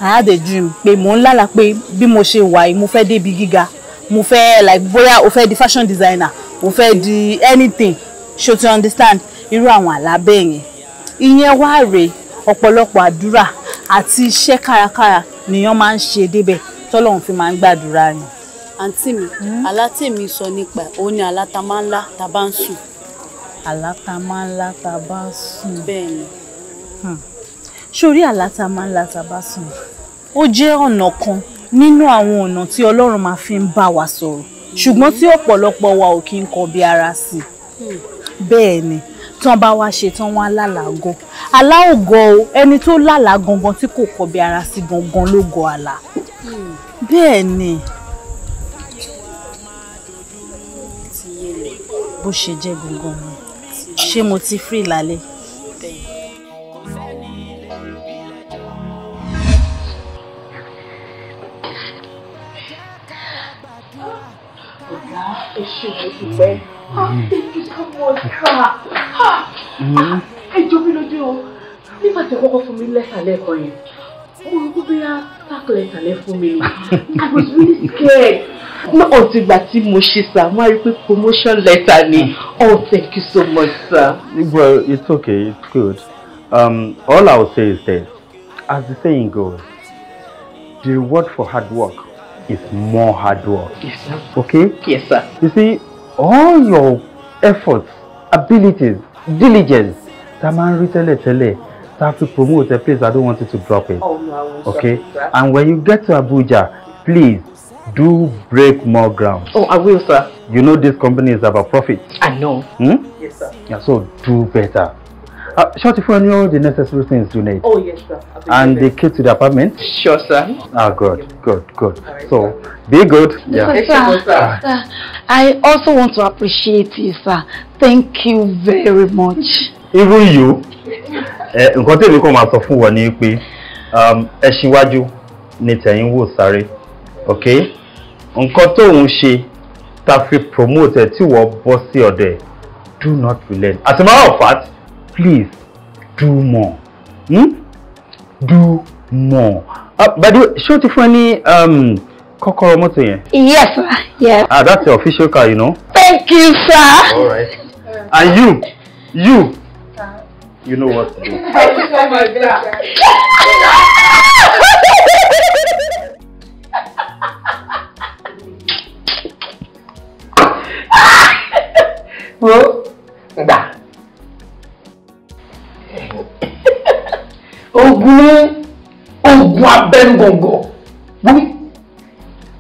I had a dream pé mò ń lálàá pé bí mo ṣe wà yìí mo fẹ́ débi gíga, mo fẹ́ like bóyá o fẹ́ di fashion designer, o fẹ́ di anything, ṣo to understand irú àwọn àlá bẹ́ẹ̀ yẹn. Ìyẹn wá rèé, ọ̀pọ̀lọpọ̀ àdúrà àti iṣẹ́ kárakára nìyẹn máa ń ṣe débẹ̀ tọ́lọ́run fi máa ń gbàdúrà ni. Àǹtí mi, àlá tèmi sọ nípa ẹ̀, òun ni àlá tá máa ń lá tá bá ń sùn. Àlá tá máa ń lá tá bá ń sùn. Bẹ́ẹ̀ ni. Sórí àlá tá máa ń lá tá bá sùn, ó jẹ́ ọ̀nà kan nínú àwọn ọ̀nà tí Ọlọ́run máa fi ń bá wa sọ̀rọ̀, ṣùgbọ́n tí ọ̀pọ̀lọpọ̀ wa ò kí ń kọbi ara sí i. Bẹ́ẹ̀ ni, tán bá wá ṣe tán wá lálàá gan. Àlá ò gọ̀ o, ẹni tó lálàá gangan tí kò kọbi ara sí gangan ló gọ̀ àlá. Bẹ́ẹ̀ ni. Bó ṣe jẹ́ gangan ni. Ṣé mo ti free lálẹ́? Ẹ ṣé mo dúpẹ́. Thank you so much. Ẹ jọ mí lójú o. Nígbà tí ẹ kọ́kọ́ fún mi lẹ́tà lẹ́ẹ̀kan yẹn, mo rò pé bóyá sack letter lẹ fún mi ni. I was really scared. Not until ìgbà tí mo ṣe sir, mo rí pé promotion letter ni. Oh, thank you so much, sir. Well, it's okay. It's good. All I will say is this. As the saying goes, the reward for hard work is more hard work. Yes, sir. Okay? Yes, sir. You see, all your efforts, abilities, diligence, tá máa ń rí tẹ́lẹ̀ tẹ́lẹ̀, tá fi promote a place, I don't want you to drop it. Oh, no, I won't. Okay? Drop it, sir. And when you get to Abuja, please do break more ground. Oh, I will, sir. You know this company is about profit. I know. Hmm? Yes, sir. Yeah, so do better. Shorty, for all the necessary things you need. Oh yes, sir. And the key to the apartment? Sure, sir. Ah, good, good, good. Right, so, be good. Yeah. Sir, sir, I also want to appreciate you, sir. Thank you very much. Even you. Nǹkan tèmi kàn máa sọ fún wọn ni pé ẹṣin wájú ni tẹ̀yìn wò sáré, okay? Nǹkan tóun ṣe ta fi promote ẹ tí wọ́n bọ́ sí ọ̀dọ̀ ẹ̀, do not relent. As a matter of fact, please do more. Hmm? Do more. By the way, ṣé o ti fún ẹ ní kọ́kọ́rọ́ mọ́tò yẹn? Yes, sir. Yes. Ah, that's your official car, you know. Thank you, sir. All right. And you know what to do. Thank you so much, sir. Wo gbà ogun ogun abẹnugọ̀ngọ̀ wí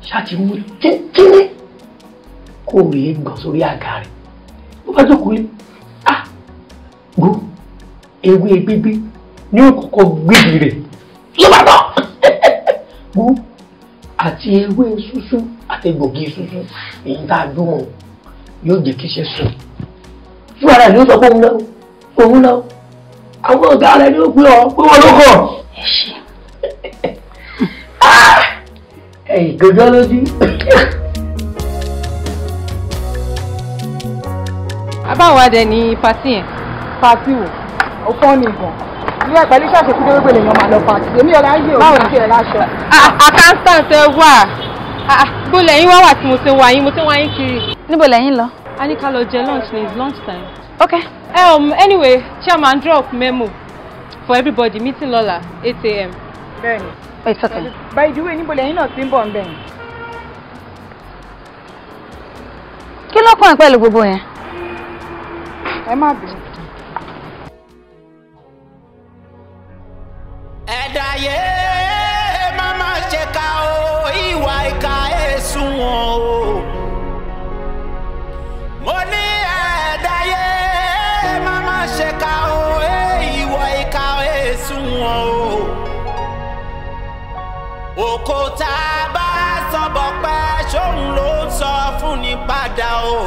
ṣáàtì mú kínkínní kó rèé gbọ̀n sórí àga rẹ̀ bó bá jókòó lé ah gbó ewé gbígbé ní òkòkò gbìdì rẹ̀ ló bá tọ̀ gbó àti ewé ṣúṣú àti egbògi ṣúṣú èyí tá a dún mọ́ yóò jẹ́ kí iṣẹ́ sùn fún ara rẹ̀ ló sọ pé òun náà òun náà àwọn ọ̀gá rẹ̀ ni ó pé ọ pé wọ́n ló kọ̀. Ẹ ṣé. Ẹ̀yìn gbogbo lójú. Àbáwọ̀ adẹ ní patí yẹn. Patí wò, ó fọ́ ní ìgàn. Ilé ẹ̀pẹ̀lú ṣàṣekú dé wípé lèèyàn máa lọ patí. Èmi ọ̀la yìí ò ní kí ẹ láṣọ. Accountant ẹ wà. Bó lẹ́yìn wá wà tí mo ti ń wá yín, mo ti ń wá yín kiri. Níbo lẹ́yìn lọ? A ní ká lọ jẹ lunch ni, it's lunch time. Okay. Anyway, chairman drop memo for everybody, meeting lọ́la 8 a.m. Bẹ́ẹ̀ni. It's okay. By the way, níbo lẹ́yìn náà ti ń bọ̀ ń bẹ̀yìn? Kí ló kàn ẹ́ pẹ̀lú gbogbo yẹn? Ẹ má bínú. Ẹ̀dá yé má má ṣe ká o, ìwà ìkà èsùn wọn o. Mo ní ẹ̀dá yé má má ṣe ká o, ìwà ìkà èsùn wọn o. Òkúta bá sọ̀bọ̀ pẹ́ ṣóun ló ń sọ fún ni padà o.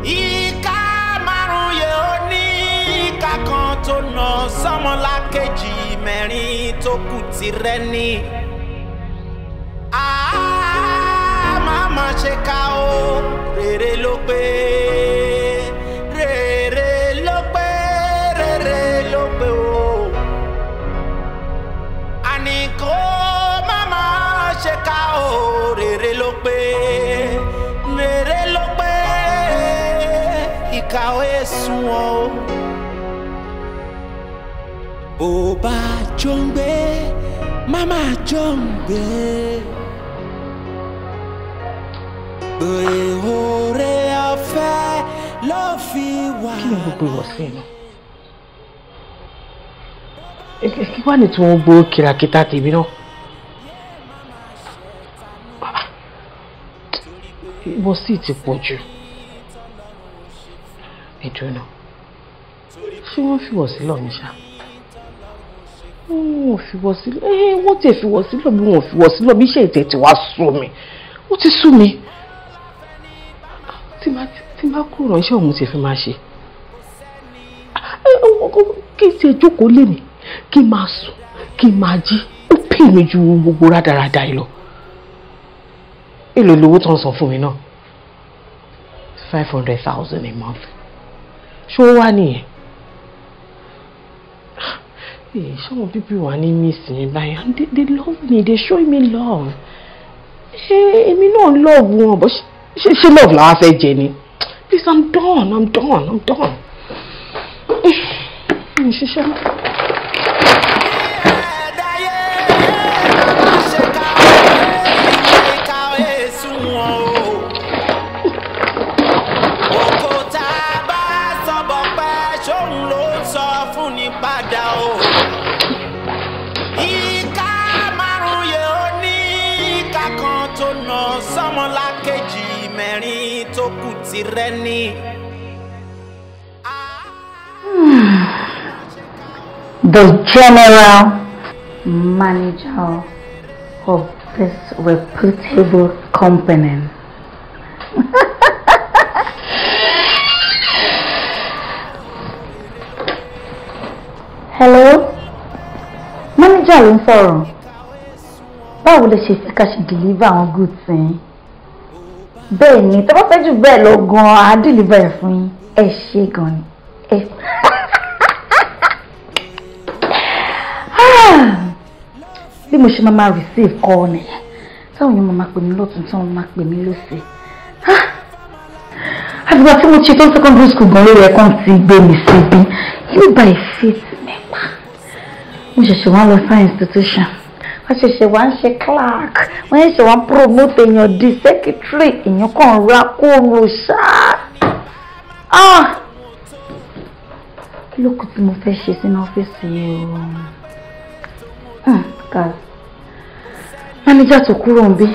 Ìka márùn-ún yẹ ó ní ìka kan tó nà sọ́mọlákejì mẹ́rin tó kù tirẹ̀ ní. Àá má má ṣe ká o, rere ló pé, rere ló pé, rere ló pé o. Àní kó má má ṣe ká o, rere ló pé, rere ló pé, ìkà ò èsùn o. Bó bá jọ ń gbé, má má jọ ń gbé. Oore ọ̀fẹ́ ló fi wà. Kí ni gbogbo ìwọ̀sí náà? Kí wàá ní tí wọ́n gbó kìràkìtà tèmi náà? Ìwọ̀sí ti pọ̀ jù. Ẹ̀dùn náà. Ṣé wọ́n fi wọ̀sí lọ̀ mí ṣá? Wọ́n ò fi wọ̀sí lọ̀ wọ́n tiẹ̀ fi wọ̀sí lọ̀ mi, wọ́n ò fi wọ̀sí lọ̀ mi, iṣẹ́ ìtẹ̀ ti wá sú mi. Ó ti sú mi. Tí má kúrò iṣẹ́ òun ti fi máa ṣe. Kí n tiẹ̀ jókòó lé mi, kí n máa sùn, kí n máa jí, ó pè mí ju gbogbo rádaràda yìí lọ. Èló lowó tó ń san fún mi náà? 500,000 a month. Ṣé ó wá nìyẹn? Ṣé àwọn pípì wà ní miss mi báyìí? And they love me, they show me love. Èmi náà love wọn, but ṣé love làwa fẹ́ jẹ ni? Please, I'm done, I'm done, I'm done. Mi ṣiṣẹ́ mọ́. Òkúta bá sọ̀bọ̀ pẹ́ ṣóun ló sọ fún ni padà o. Ìka márùn-ún yẹ ó ní ìka kan tó nà sọ́mọlákejì mẹ́rin tó kù tirẹ̀ ní. The general manager of this reputable company. Hello? Manager ló ń sọ̀rọ̀. Báwo lẹ ṣe fẹ́ ká ṣe deliver àwọn goods yín? Bẹ́ẹ̀ ni, tó bá fẹ́ jù bẹ́ẹ̀ lọ gan-an, á deliver ẹ̀ fún yín. Ẹ ṣé gan ni. Ẹ bí mo ṣe máa máa receive call nìyẹn. Táwọn èèyàn máa máa pè mí lọ́tùn, táwọn máa pè mí lósì. Àfìgbà tí mo ṣe tán secondary school gan lórí ẹ̀kan ti gbé mi síbí. Yóò bá ìfit mi pa. Mo ṣẹ̀ṣẹ̀ wá lọ sí institution. Wọ́n ṣẹ̀ṣẹ̀ wá ń ṣe clerk. Wọ́n ṣẹ̀ṣẹ̀ wá ń promote èèyàn di secretary. Èèyàn kàn ra kóòrò ṣáá. Kí ló kù tí mo fẹ́ ṣe sínú ọ́fíìsì yìí o? Manager tó kúrò ń bí.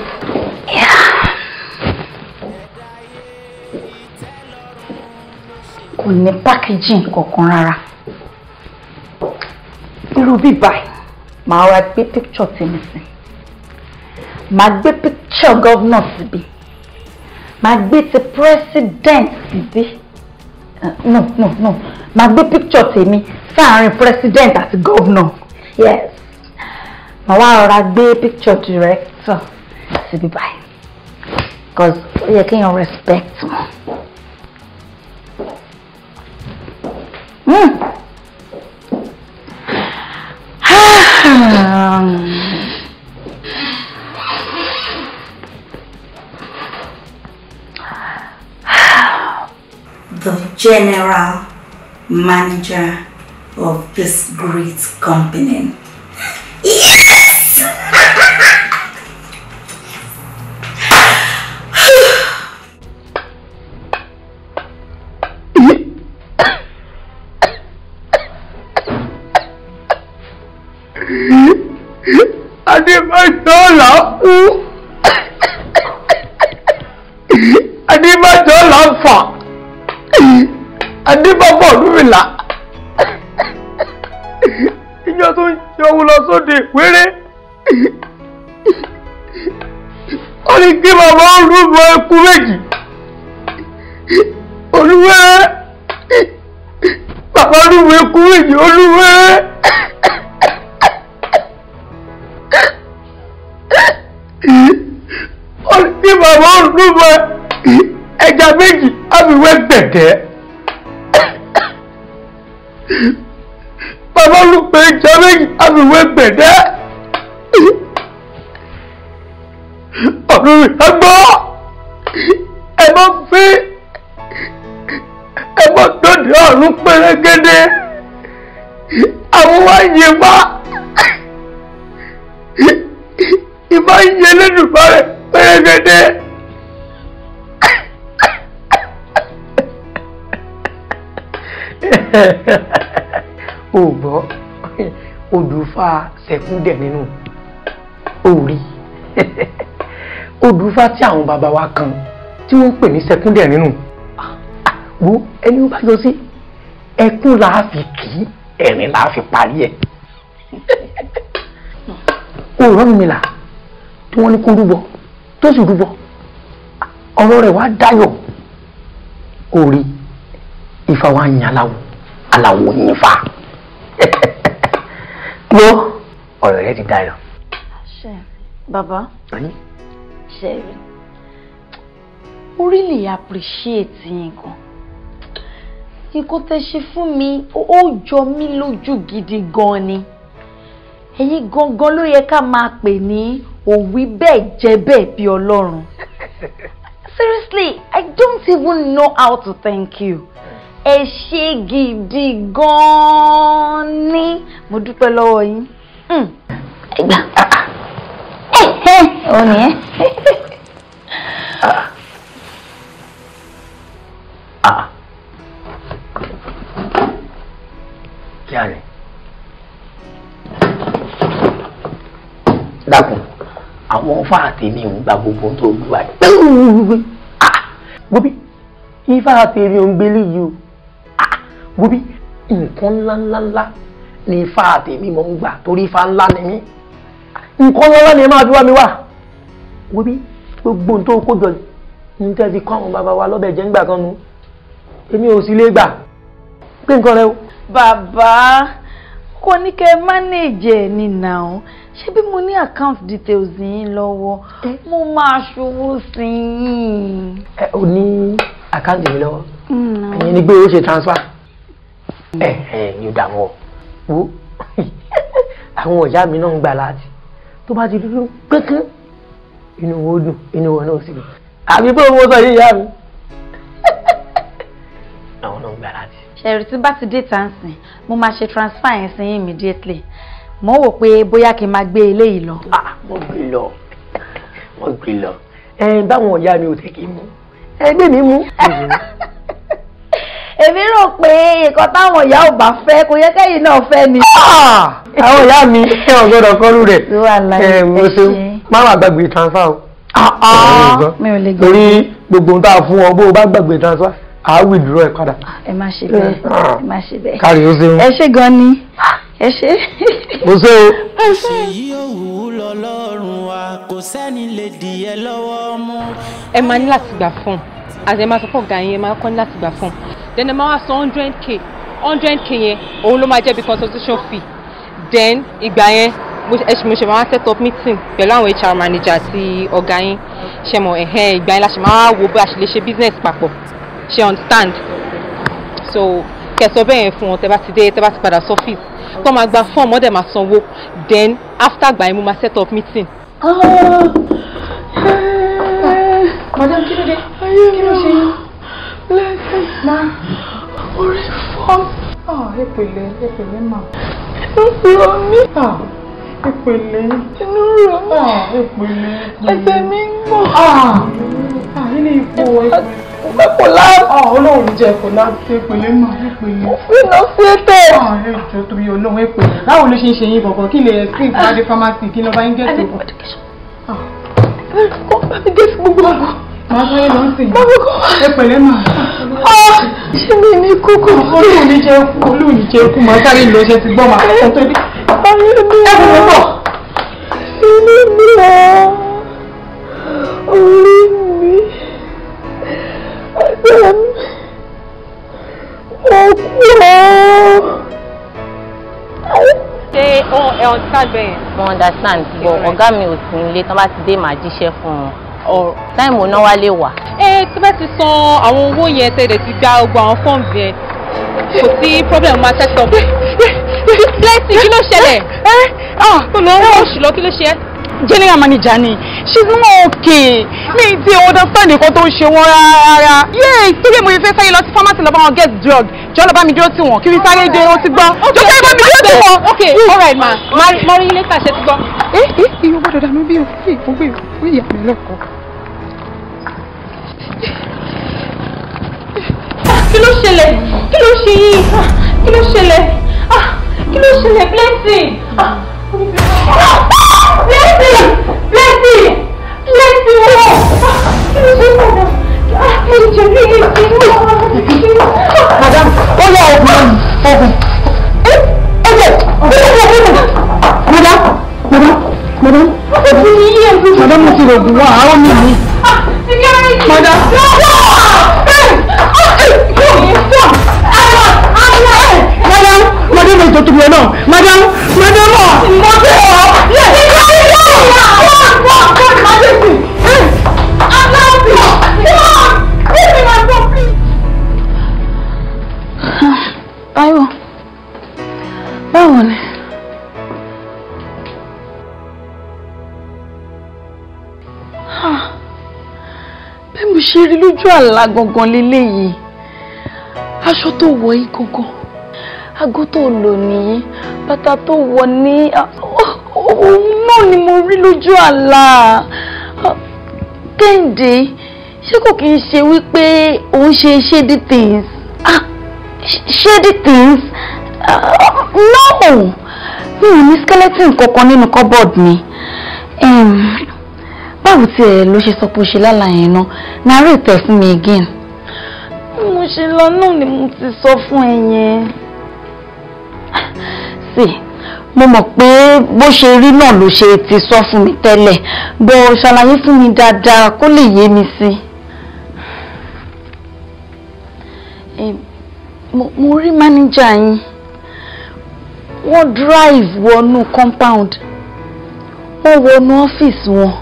Kò ní packaging kankan rárá. Irú bí báyìí, màá ra gbé picture tèmi sí. Màá gbé picture governor síbí. Màá gbé ti president síbí. No. Màá gbé picture tèmi sáàárín president àti governor. Yes. Màá wá rọra gbé picture director síbí báyìí. Because ó yẹ kéèyàn respect wọn. The general manager of this great company. Yes! Adébájọ́ là kú. Adébájọ́ là fà. Adébábọ̀ Ọ̀rúnmìlà. Ìjọ tó ń ṣọwọ́ lọ sóde wéré. Ó ní kí bàbá olúbọ ẹkú méjì. Olúwẹ́rẹ́. Bàbá olúbọ ẹkú méjì olúwẹ́rẹ́. Ó ní kí bàbá olúbọ ẹja méjì àbíwẹ́ gbẹ̀dẹ́. Bàbá olúbọ ẹja méjì àbíwẹ́ gbẹ̀dẹ́. Ọ̀rúnmìlà gbọ́, ẹ má fi ẹ má dòde ọ̀run pérégedé, àwọn wá yé má ìbá yé lẹ́dùnmarè pérégedé. O gbọ́ odùfà sẹ̀kúndẹ̀ nínú orí odùfà tí àwọn bàbá wa kan tí wọ́n ń pè ní sẹ̀kúndẹ̀ nínú wo ẹni ó bá yọ sí ẹkún là á fi kì í ẹ̀rín là á fi parí ẹ̀. Ọ̀rúnmìlà tí wọ́n ní kó rúbọ tó sì rúbọ ọ̀rọ̀ rẹ̀ wá dayọ̀ orí Ifá wa ń yan aláwo aláwo yín fa gbọ́ ọ̀rọ̀ rẹ̀ ti dayọ̀. Ṣé bàbá ṣe rí mo really appreciate yín gan. Nǹkan tẹ́ ṣe fún mi ó jọ mí lójú gidi gan ni. Ẹ̀yin gangan ló yẹ ká máa pè ní òwí bẹ́ẹ̀ jẹ́ bẹ́ẹ̀ bí Ọlọ́run. Seriously, I don't even know how to thank you. Ẹ ṣé gidi gan ni. Mo dúpẹ́ lọ́wọ́ yín. Ẹ gbà. Ó nìyẹn. Kí á ní. Dákun, àwọn fáàtì mi ò ń gba gbogbo tó gbé wá. Gbóbi, ifá tèmi ò ń gbélé yìí o. Gbóbi, nǹkan ńláńláńlá Ní ifá àtẹ̀mí mọ̀ ń gbà torí ifá ńlá ni mí. Nǹkan ńlá ni ẹ máa fi wá mi wá. Wo bí gbogbo ohun tó kó jọ ní tẹ́ fi kọ́ àwọn bàbá wa lọ́bẹ̀ jẹ́ ńgbà kan nu. Èmi ò sì lè gbà. Gbé nǹkan rẹ o. Bàbá, kò ní kẹ́ manage ẹ̀ ní now. Ṣé bí mo ní account details yín lọ́wọ́, mo máa ṣòwò sí yín. Ẹ ò ní àkáǹtì mi lọ́wọ́. Ẹ̀yin ni pé ó ṣe transfer. Ẹ ẹ ní o dààmú ọ. Wo àwọn ọ̀yá mi náà ń gbà láti. Tó bá ti dúdú kankan, inú wo dùn, inú wọn náà sì dùn. Àbí bó mo sọ yìí ìyá mi. Àwọn náà ń gbà láti. Ṣẹ̀rí tí bá ti dé tàǹsìn, mo máa ṣe transfer yẹn sí yín immediately. Mo wò pé bóyá kí n máa gbé eléyìí lọ. Mo gbé lọ, mo gbé lọ. Ẹ báwọn ọ̀yá mi ò tẹ̀ kí mú. Ẹgbẹ́ mi mú. Èmi rò pé nǹkan táwọn ìyá ò bá fẹ́ kò yẹ kẹ́yìn náà fẹ́ ni. Àwọn ìyá mi ẹ ò gbọ́dọ̀ kọ́rù rẹ̀. Ẹ mo ṣe má wàá gbàgbé transfer o. Mi ò lè gbàgbé. Torí gbogbo ohun tá a fún ọ bó o bá gbàgbé transfer, à á withdraw ẹ padà. Ẹ má ṣe bẹ́ẹ̀, ẹ má ṣe bẹ́ẹ̀. Kárí o ṣeun. Ẹ ṣé gan ni. Ẹ ṣé. Mo ṣe o. Ṣèyí òwú lọ́lọ́run wa kò sẹ́ni lè dì ẹ́ lọ́wọ́ mú. Ẹ máa ní láti gbà fún un, àti ẹ máa sọ fún ọ̀gá yẹn, ẹ máa kọ́ ní láti gbà fún un. Then ẹ máa wá san 100K, 100K yẹn òun ló máa jẹ́ bí consultation fee. Then ìgbà yẹn mo ṣe máa set up meeting pẹ̀lú àwọn HR manager àti ọ̀gá yín. Ṣe mọ̀ ẹ̀hẹ́n ìgbà yẹn la ṣe máa wo bí a ṣe lè ṣe business papọ̀. Ṣe understand? So kẹsọ bẹ́ẹ̀ yẹn fún wọn tẹ́ bá ti dé, tẹ́ bá ti padà sọ́fíìsì. Kọ́ máa gba fọ́ọ̀mù, ọ̀dẹ̀ máa sanwó. Then after gbà yẹn mo máa set up meeting. Madam, kí ló dé? Kí ló ṣe yín? Blessing. Ma. Orí fọ́. Ẹ pẹ̀lẹ́, ẹ pẹ̀lẹ́ mà. Inú rọ mí. Ẹ pẹ̀lẹ́. Inú rọ mí. Ẹ pẹ̀lẹ́. Ẹsẹ̀ mi ń gbọ̀n. Ilé ipò ẹ pẹ̀lẹ́. Mo fẹ́ collapse. Ọlọ́run jẹ́ collapse, ẹ pẹ̀lẹ́ mà, ẹ pẹ̀lẹ́. Mo fẹ́ lọ sí ètè. Ẹ jọ̀ọ́ torí Ọlọ́run, ẹ pẹ̀lẹ́. Báwo ló ṣe ń ṣe yín bọ̀bọ̀? Kí lè explain fún Adé pharmacy kí ló bá ń gẹ̀ẹ́tì ògùn? Kó bá mi gẹ̀ẹ́sì gbogbo ògùn. Màá sáré lọ sí. Ẹ pẹ̀lẹ́ mà. Ṣé mi ní kókó? Olóhùn ní jẹ́ kú, olóhùn ní jẹ́ kú, màá sáré lọ ṣe ti gbọ́ màá kọ́ tó dé. Ayé mi. Ẹ bọ̀ bọ̀. Inú mi ọ̀. Orí mi. Ẹsẹ̀ mi. Mo kú ọ́. Ṣé o ẹ understand bẹ́ẹ̀? Mo understand, but ọ̀gá mi ò sí nílé, tán bá ti dé màá jíṣẹ́ fún wọn. Táìmù náà wá lè wà. Ẹ tí bá ti san àwọn owó yẹn tẹ̀lé ti gba gbogbo àwọn forms yẹn, kò sí problem, máa set up. Blessing, kí ló ṣẹlẹ̀? Tó lọ ń wọ̀ lọ, kí ló ṣe é? General manager ni, she's not okay. Mi ti understand nǹkan tó ń ṣe wọ́n rárá. Yes, torí mo fẹ́ sáré lọ sí pharmacy lọ bá wọn get drug. Jọ lọ bá mi dúró tì wọ́n, kí mi sáré dé, ó ti gbọ́. Jọ sáré bá mi dúró tì wọ́n. Okay, all right ma, ma rí ilé pàṣẹ ti gbọ́. Ẹ ẹ ìyó gbọ́dọ̀ dànù bí o, mo gbé ìyá mi lẹ́kọ̀ọ́. Kí ló ṣẹlẹ̀? Kí ló ṣe yín? Kí ló ṣẹlẹ̀? Kí ló ṣẹlẹ̀? Blessing! Blessing! Blessing! Blessing! Wọ́n! Kí ló ṣe padà? Ẹ̀jẹ̀ mi ti ń. Madam, ó yá oògùn oògùn. Ẹ̀jẹ̀! Madam, madam, madam. Madam, mo ti rògùn wá, àwọn mi ní. Madam. Madam, madam, ètò tó yẹ náà. Madam, madam, ọ̀ mo tẹ̀ ọ́. Báwo? Báwo ni? Bí mo ṣe rí lójú àlá gangan leléyìí, aṣọ tó wọ̀ yìí gangan, aago tó lò nìyí, bàtà tó wọ̀ ní òun náà ni mo rí lójú àlá. Kẹ́hìndé, ṣé kò kí n ṣe wípé òun ṣe shady things? Shady things? No! Mi ò ní skeleton kankan nínú cupboard mi. Báwo tí ẹ ló ṣe sọ pé o ṣe lálàá yẹn náà? Narrate ẹ̀ fún mi again. Bí mo ṣe lọ náà ni mo ti sọ fún ẹ yẹn. sí. Mo mọ̀ pé bó ṣe rí náà ló ṣe ti sọ fún mi tẹ́lẹ̀, bó ṣàlàyé fún mi dáadáa kó lè yé mi sí. Mo rí mánéjà yín, wọ́n drive wọnú compound, wọ́n wọnú ọ́fíìsì wọn,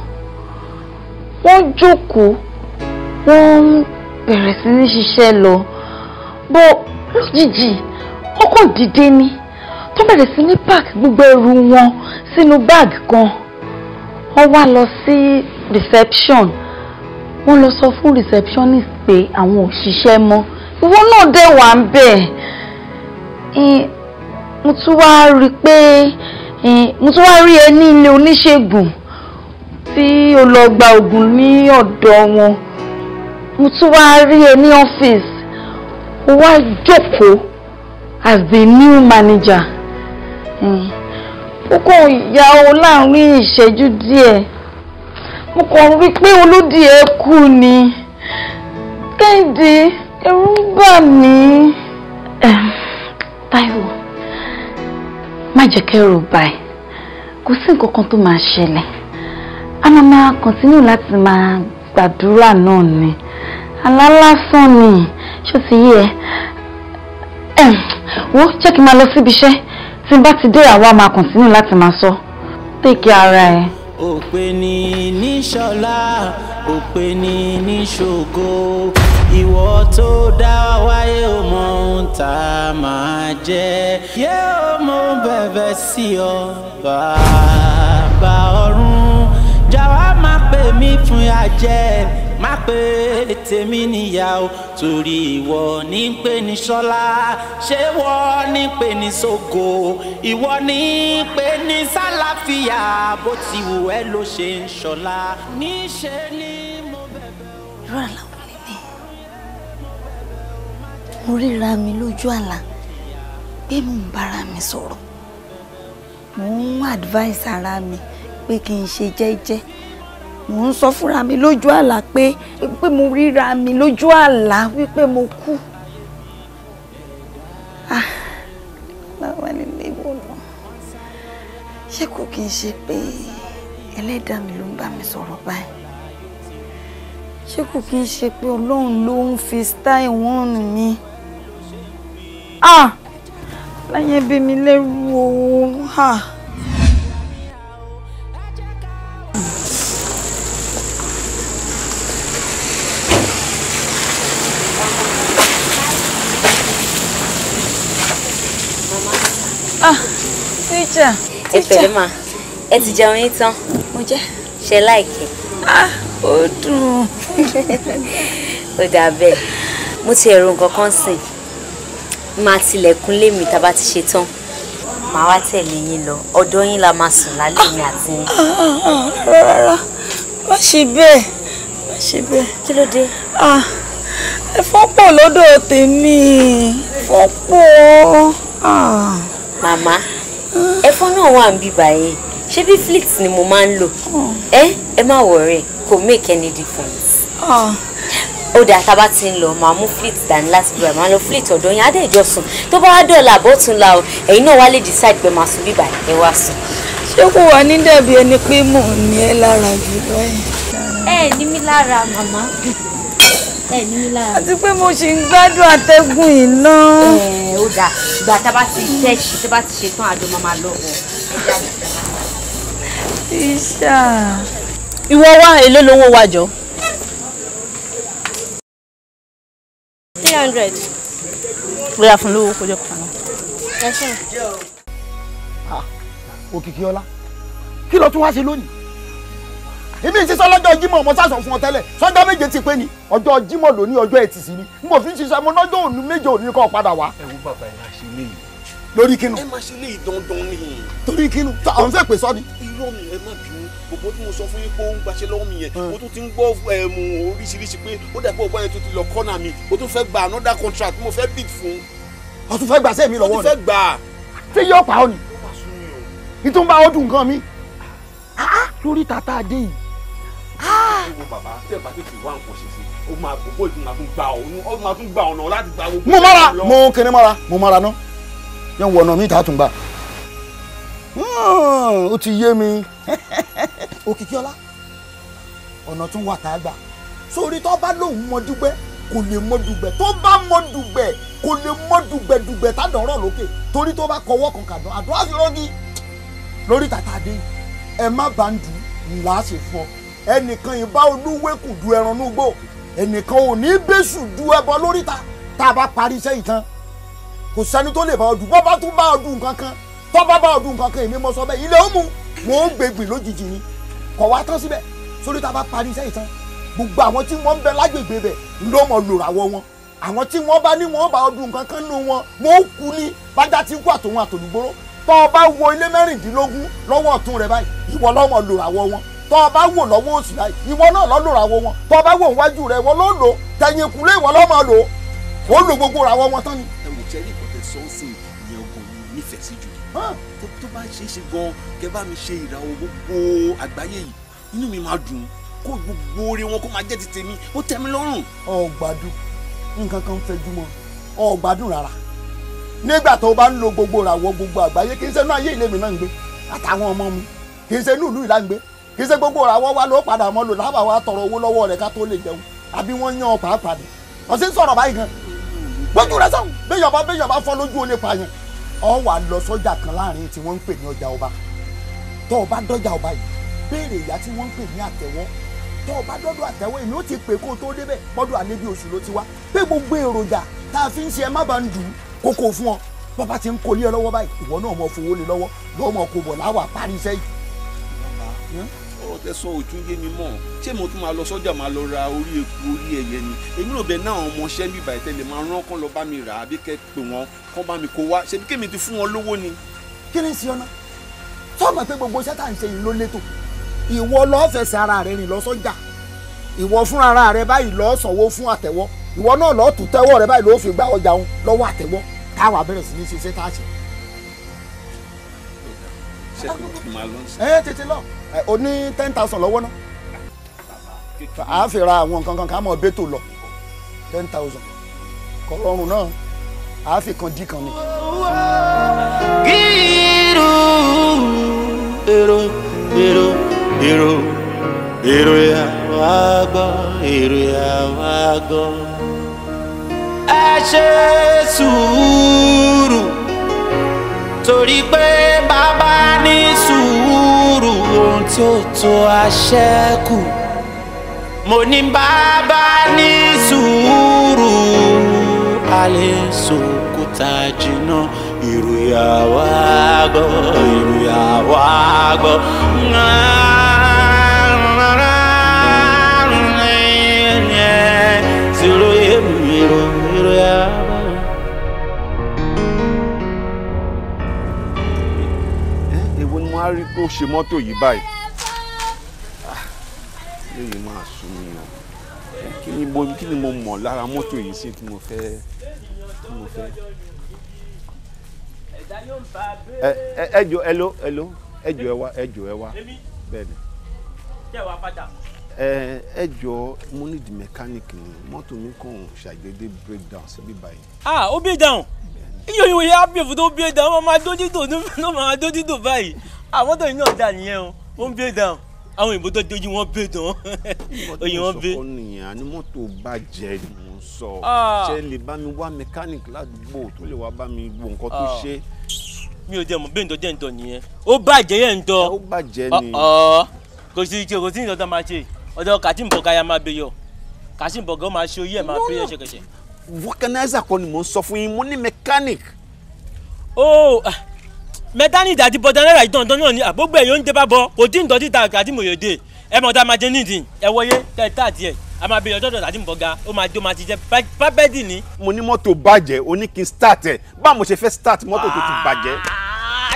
wọ́n jókòó, wọ́n bẹ̀rẹ̀ sí ní ṣiṣẹ́ lọ, bó lójijì wọ́n kàn dìde ni tó bẹ̀rẹ̀ sí ní park gbogbo ẹrù wọn sínú báàgì kan. Wọ́n wá lọ sí reception, wọ́n lọ sọ fún receptionist pé àwọn ò ṣiṣẹ́ mọ́. Ìwọ náà dẹ̀ wà ń bẹ̀. Mo tún wá rí pé mo tún wá rí ẹ ní ilé oníṣègùn tí o lọ gba oògùn ní ọ̀dọ̀ wọn. Mo tún wá rí ẹ ní ọ́fíìsì, o wá jókòó as the new manager. Ó kàn yà ó láàrin ìṣẹ́jú díẹ̀, mo kàn rí pé olódì ẹ kú ni. Kẹ́hìndé, ẹ̀rù ń bà mí. Táíwò, má jẹ́ kẹ́rù bà ẹ́, kò sí nǹkan kan tó máa ṣẹlẹ̀. A máa máa kọ̀ntínú láti máa gbàdúrà náà ni, àlá lásán ni, ṣó ti yé ẹ? Wo, jẹ́ kí n máa lọ síbi iṣẹ́, tí n bá ti dé àwa máa kọ̀ntínú láti máa sọ. Take care ara ẹ. Òpè ní níṣọlá, òpè ní níṣògo, ìwọ tó dá wáyé ò mọ ohun tá a máa jẹ. Yé o, mo bẹ̀bẹ̀ sí ọ bàbá ọ̀run, jọ̀wọ́ má pè mí fún àjẹ́, má pè tèmi níyàwó, torí ìwọ ní pè ní ṣọlá, ṣé wọ́n ní pè ní ṣògo, ìwọ ní pè ní sálàfíà, bó ti wù ẹ́ ló ṣe ń ṣọlá, níṣe ni mo bẹ̀bẹ̀ o. Irú àlá wo lélẹ̀? Mo ríra mi lójú àlá pé mò ń bára mi sọ̀rọ̀, mò ń advice ara mi pé kí n ṣe jẹ́jẹ́, mò ń sọ fúnra mi lójú àlá pé mo ríra mi lójú àlá wípé mo kú. Ah, láwa nílé ìwọ lọ, ṣé kò kí n ṣe pé ẹlẹ́dàá mi ló ń bá mi sọ̀rọ̀ báyìí? Ṣé kò kí n ṣe pé Ọlọ́run ló ń fi style wọ́n mi? Ah, láyé bí mi lẹ́rù o. Ah. Ah, teacher. Ẹ pẹ̀lẹ́ mà, ẹ ti jẹun yín tán. Mo jẹ. Ṣe láìkẹ́. Ah, ó dùn. Ó dà bẹ́ẹ̀. Mo ti ẹ̀rù nǹkan kan sìn. Máa tilẹ̀kùn lé mi tá a bá ti ṣe tán. Màá wá tẹ̀lé yín lọ. Ọ̀dọ̀ yín la máa sùn lálẹ́ mi àti yín. Rárá, má ṣe bẹ́ẹ̀. Má ṣe bẹ́ẹ̀. Kí ló dé? Ah, ẹ̀fọn pọ̀ lọ́dọ̀ tèmi. Ẹ̀fọn pọ̀. Ah. Màmá, ẹ̀fọn náà wà ń bí báyìí. Ṣé bí fleet ni mo máa ń lò? Ẹ má worry, kò make any difference. Ó dáa, tá a bá ti ń lọ, màá mú fleet dání láti bí báyìí, màá lọ fleet ọ̀dọ̀ yín, á dẹ̀ jọ sùn. Tó bá wá dọ̀la àbọ̀tún la o, ẹ̀yin náà wá lè decide pé màá sùn bí báyìí, ẹ wá sùn. Ṣé kò wá ní dàbí ẹni pé mò ń ní ẹ lára jùlọ ẹ? Ẹ ní mi lára, màmá. Ẹ ní mi lára. Àti pé mo ṣì ń gbádùn àtẹ̀gùn yìí náà. Ẹ ó dáa, ìgbà tá a bá ti tẹ́ṣì, tó bá ti ṣe tán, àjọ máa lọ bọ̀. Tíṣà. Ìwọ wá, èló lówó wa jọ? 300. Bóyá fún lówó kó jẹ́ kó lọ. Ẹ ṣé. Òkìkíọlá, kí ló tún wá ṣe lónìí? Èmi ìṣiṣẹ́ lọ́jọ́ Jímọ̀, mo sàṣọ fún ọ tẹ́lẹ̀, sọ́jọ́ méje ti pé ni, ọjọ́ Jímọ̀ lóní, ọjọ́ Ẹtì sí ni, n kò fi ń ṣiṣẹ́ mo lọ́jọ́ òní méje òní kọ́ padà wá. Ẹ wo bàbá, ẹ máa ṣe léyìí. Lórí kínú. Ẹ máa ṣe léyìí dandan ni. Torí kínú, àwọn fẹ́ pè sọ ni. Irọ́ mi, ẹ má bínú, gbogbo tí mo sọ fún yín pé ó ń gbaṣẹ́ lọ́wọ́ mi yẹn, mo tún ti ń gbọ́ ẹ̀mú oríṣiríṣi pé ó dàgbọ́ ọgbọ́n yẹn tó ti lọ kọ́nà mi, ó tún fẹ́ gba another contract mo fẹ́ bid fún. Ó tún fẹ́ gbàṣẹ́ mi lọ́wọ́ ni. Ó tún fẹ́ gbà. Ṣé yóò pa ọ ni? Ìtúnba ọdún nǹkan mi. Lórí tata adé yìí. Ẹ wo bàbá, tẹ́ ẹ bá tètè wá nǹkan ṣe sí, ó máa gbogbo ìtún máa tún gba ọ̀nà, ó máa tún gba ọ̀nà láti gba gbogbo. Mo mara, mo kiri mara, mo mara ná. Yẹn wọ ọ̀nà mi ta tún gbà. Ó ti yé mi. Òkìkíọlá, ọ̀nà tún wà tá a gbà. Sórí tó bá lóun mọ dúgbẹ́ kò lè mọ dùgbẹ́, tó bá mọ dùgbẹ́ kò lè mọ dùgbẹ́dùgbẹ́ tádọ̀rọ̀ lókè, torí tó bá kọwọ́ kan kàdán àdó àfirọ́gì lórí tàtà dé. Ẹ má bá ń dùn ńlá ṣe fún ọ. Ẹnìkan ìbá olúwékù du ẹran núgbò, ẹnìkan ò ní bẹ́sù du ẹbọ lóríta. Tá a bá parí iṣẹ́ yìí tán, kò sẹ́ni tó lè bá ọdún. Bọ́ bá tún bá ọdún kankan, tọ́ bá bá ọdún kankan, èmi mọ sọ bẹ́ẹ̀, ilé ó mu wọn ó gbègbè lójijì ni. Kọ̀ wá tán síbẹ̀. Sórí tá a bá parí iṣẹ́ yìí tán, gbogbo àwọn tí wọ́n ń bẹ lágbègbè bẹ̀ ló mọ̀ lòràwọ̀ wọn. Àwọn tí wọ́n bá ní wọ́n bá ọdún kankan nù wọn, wọn ó kú ní bájá tí ń kú àtòun àtòlùgbòrò. Tọ́ ọ bá wo ilé 16 lọ́wọ́ ọ̀tún rẹ báyìí, ìwọ ló mọ̀ lòràwọ̀ wọn. Tọ́ ọ bá wò lọ́wọ́ òsì báyìí, ìwọ náà ló lòràwọ̀ wọn. Tọ́ ọ bá wò níwájú rẹ, ìwọ ló lò tẹ̀yìn ìkúlé, ìwọ ló mọ̀ lò ó lò gbogbo ràwọ̀ wọn tán ni. Ẹ wò jẹ́rìí ìkọ̀tẹ́ sọ́ọ̀sì ìyẹn ogun mi nífẹ̀ẹ́ sí jù. Tó bá ṣe é ṣe gan, kẹ bá mi ṣe ìràwọ̀ gbogbo àgbáyé yìí, inú mi máa dùn, kó gbogbo oore wọn kó máa jẹ́ ti tèmi, ó tẹ́ mi lọ́rùn. Ọ gbádùn nǹkan kan fẹjú mọ́, ọ gbádùn rárá. Nígbà tó bá ń lo gbogbo ìràwọ̀ gbogbo àgbáyé, kì í ṣe inú ayé ilé mi náà ń gbé àtàwọn ọmọ mi, kì í ṣe inú ìlú ìlà ń gbé, kì í ṣe gbogbo ìràwọ̀ wa ló padà mọ́ lò lábàá wa tọrọ owó lọ́wọ́ rẹ̀ ká tó lè jẹun, àbí wọ́n yán ọ pàápàá ni. Ọ sì ń sọ̀rọ̀ báyìí gan, gbójú rẹ sọ̀hún. Béèyàn bá fọ́ lójú olè pààyàn. Ọ wà lọ sọ́jà kan láàrin tí wọ́n ń pè ní ọjà ọba. Tó o bá dọ́jà ọba yìí, béèrè ìyá tí wọ́n ń pè ní àtẹ̀wọ́. Tó o bá dọ́dọ̀ àtẹ̀wọ́, èmi ó ti pè kó o tó débẹ̀, pọ́dọ̀ àlẹ́ bí oṣù ló ti wá. Pé gbogbo èròjà tá a fi ń ṣe ẹ má bá ń dùn kókó fún ọ. Bàbá ti ń kó lé ẹ lọ́wọ́ báyìí, ìwọ náà mọ fowó lé lọ́wọ́, lọ́wọ́ mọ kó bọ̀ láwà parí iṣẹ́ yìí. Ọ̀rọ̀ tẹ sọ òtún yé mi mọ́. Ṣé mo tún máa lọ sọ́jà máa lọ ra orí eku orí ẹyẹ ni? Èmi rò bẹ́ẹ̀ náà ọmọọṣẹ́ mi bàyẹ̀ tẹ́lẹ̀ máa rán kán lọ bá mi rà àbí kẹ́ pè wọ́n kán bá mi kó wá. Ṣebí kémi ti fún wọn lówó ni. Kí ni sí ọ̀nà? Sọ́ọ̀mọ̀ pé gbogbo iṣẹ́ tá à ń ṣe yìí ló létò. Ìwọ lọ́ọ́ fẹsẹ̀ ara rẹ rìn lọ sọ́jà. Ìwọ fúnra ara rẹ báyìí lọ́ọ́ sanwó fún àtẹ̀wọ́. Ìwọ náà lọ́ọ́ tún tẹ́wọ́ rẹ báyìí lọ́ọ́ fi gbá ọjà òun lọ́wọ́ àtẹ̀wọ́. Táwa bẹ̀rẹ̀ sí ní ṣiṣẹ́ tá a ṣe. Ẹ tètè lọ. O ní 10,000 lọ́wọ́ náà. A fi ra àwọn nǹkan kan ká mọ̀ bẹ́tò lọ. 10,000 kọlọ́run náà a fi kan dí kan ni. Gírù èrò èrò èrò èrò yà wá gbọ́, èrò yà wá gbọ́. Ẹ ṣe sùúrù torí pé bàbá ní sùúrù, ohun tí ó tó àṣẹ́kù. Mo ní bàbá ní sùúrù, a lè sòkúta jìnnà. Èrò yà wá gbọ́, èrò yà wá gbọ́. Èwo ni mo á rí pé ó ṣe mọ́tò yìí báyìí? Léyìí máa sún mi o. Kí ni mo mọ̀ lára mọ́tò yìí sí tí mo fẹ́? Ẹ jọ̀ọ́, hello, ẹ jọ̀ọ́ ẹ wá, bẹ́ẹ̀ ni. Ẹ jọ̀ọ́, mo ní di mechanic ni, mọ́tò mi kàn ṣàdédé break down síbí báyìí. Ah, ó break down. Iye òyìnbó yà á bí èfó tó break down, wọ́n máa dójú tò ló máa dójú tò báyìí. Àwọn mọ́tò yìí náà dà nìyẹn o, ó ń break down. Àwọn òyìnbó tó dojú wọn break down. Òyìnbó wọn break. Nǹkan tó sọ kọ́ nìyẹn, àní mọ́tò bàjẹ́ ni mo ń sọ. Ṣé lè bá mi wá mechanic ládùúgbò tó lè wá bá mi wo nǹkan tó ṣe? Mi ò jẹ́ mọ̀ bí ǹdọ́ jẹ́ ǹdọ́ nìyẹn. Ó bàjẹ́ yẹn ǹdọ́. Ó bàjẹ́ ni. Kò sí ìtọ́ tó máa ṣe. Ọ̀dọ̀ Kasim Bọ̀gá ya máa bẹ yọ. Kasim Bọ̀gá ó máa ṣe oyé ẹ̀ máa bẹ yọ ṣẹ̀kẹ̀ṣẹ̀. Vulcanizer kọ́ ni mò ń sọ fún yín, mo ní mechanic. Ó mechanic àti bọ̀dánẹ́rà ìtọ̀ntọ̀ náà ni àgbógbò ẹ̀ yóò ń dé bá bọ̀, kò tí ń dọ̀tí ta Kasim Oyèdè. Ẹ mọ̀ tá a máa jẹ nídìí, ẹ wọlé tẹ tá àti ẹ̀, a máa bẹ yọ dọ̀dọ̀ Kasim Bọ̀gá, ó máa jó máa ti jẹ pápẹ́dì ni. Mo ní mọ́tò bàjẹ́, o ní kí n start ẹ̀, báwo mo ṣe fẹ́ start mọ́tò tó ti bàjẹ́?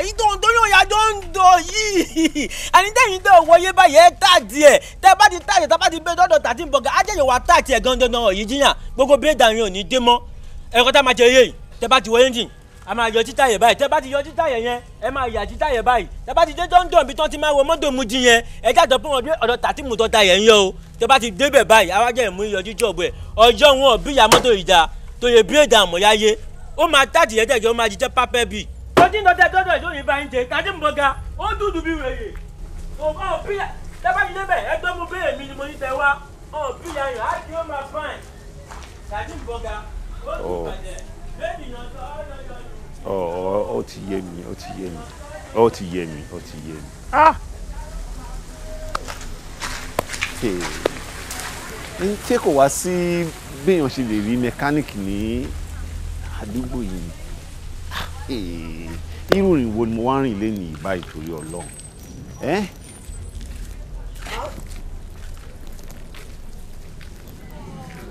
Ìtọ̀ntọ̀ yóò yájọ́ ń dọ̀ yìí, àní tẹ́yìn tó wọlé báyìí ẹ tàdí ẹ̀, tẹ́ bá ti tàdí ẹ̀, tá bá ti bẹ dọ́dọ̀ Kasim Bọ̀gá, á jẹ́ ìwà tàdí ẹ̀ gan dandan ọ̀yìn jiyàn, gbogbo bírèdà yẹn ò ní dé mọ́. Ẹ̀kọ́ tá máa jẹ eré yìí, tẹ́ bá ti wọlé jìn, a máa yọ títà yẹn báyìí, tẹ́ bá ti yọ títà yẹn yẹn, ẹ máa yà títà yẹn báyìí, tẹ́ bá ti dé dọ́ndọ̀n bí tán ti máa wọ mọ́tò mu jí yẹn, ẹ jáde fún wọn pé ọ̀dọ̀ Kasim tó ta yẹn ń yọ o, tẹ́ bá ti débẹ̀ báyìí, àwa jẹ́ ìmú iyọ̀ jíjọ̀ bẹ̀, ọjọ́ wọn bí ìyá mọ́tò ìjà tó yẹ bírèdà àmọ̀yáyé, ó máa tàdí yẹn tẹ̀jọ́, ó máa jíjẹ́ pápẹ́ bì. Tó tí ń dọ́tẹ́ dọ́dọ̀ ìjọ yìí bá ń jẹ tàbí mbọ̀gà ó dúdú bí wèrè. Òbá òbí tẹ́bá ti débẹ̀ ẹgbẹ́ mo béèrè mi ni mo ní tẹ wá. Òbí yẹn á ti ó máa fine. Tàbí mbọ̀gà ó dùn bàjẹ́. Bẹ́ẹ̀ni yàn sọ ọ́ lọ́yọ̀. Ó ti yé mi, ó ti yé mi, ó ti yé mi, ó ti yé mi. Ah! Ṣé kò wá sí béèyàn ṣe lè rí mẹkáníìkì ní àdúgbò yìí? Irú ìrìn wo ni mo wá rìn lénìí báyìí torí Ọlọ́run?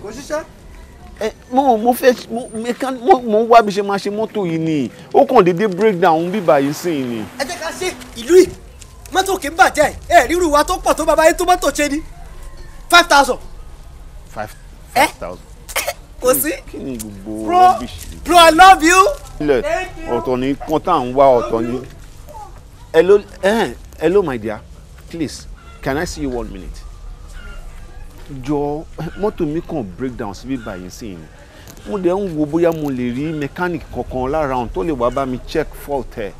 Kò ṣiṣẹ́. Mo fẹ́ mo ń wá bí ṣe máa ṣe mọ́tò yìí ni ó kàn déédéé breakdown bíbá yìí sìn ni. Ẹ jẹ́ ká ṣe ìlú yìí, mọ́tò kì í bàjẹ́, ẹ ríru wa tó pọ̀ tó bàbá yín tó mọ́tò ṣe ni 5,000. 5,000. Kò sí. Kí ni gbogbo rubbish. Bro, I love you. Ọ̀tọ̀ ni kan tá à ń wá ọ̀tọ̀ ni. Hello, hello my dear, please can I see you 1 minute? Jọ mọ́tò mi kàn break down síbí báyìí sí ni mo dẹ̀ ń wo bóyá mo lè rí mechanic kankan lára ọ̀hún tó lè wá bá mi check fault ẹ̀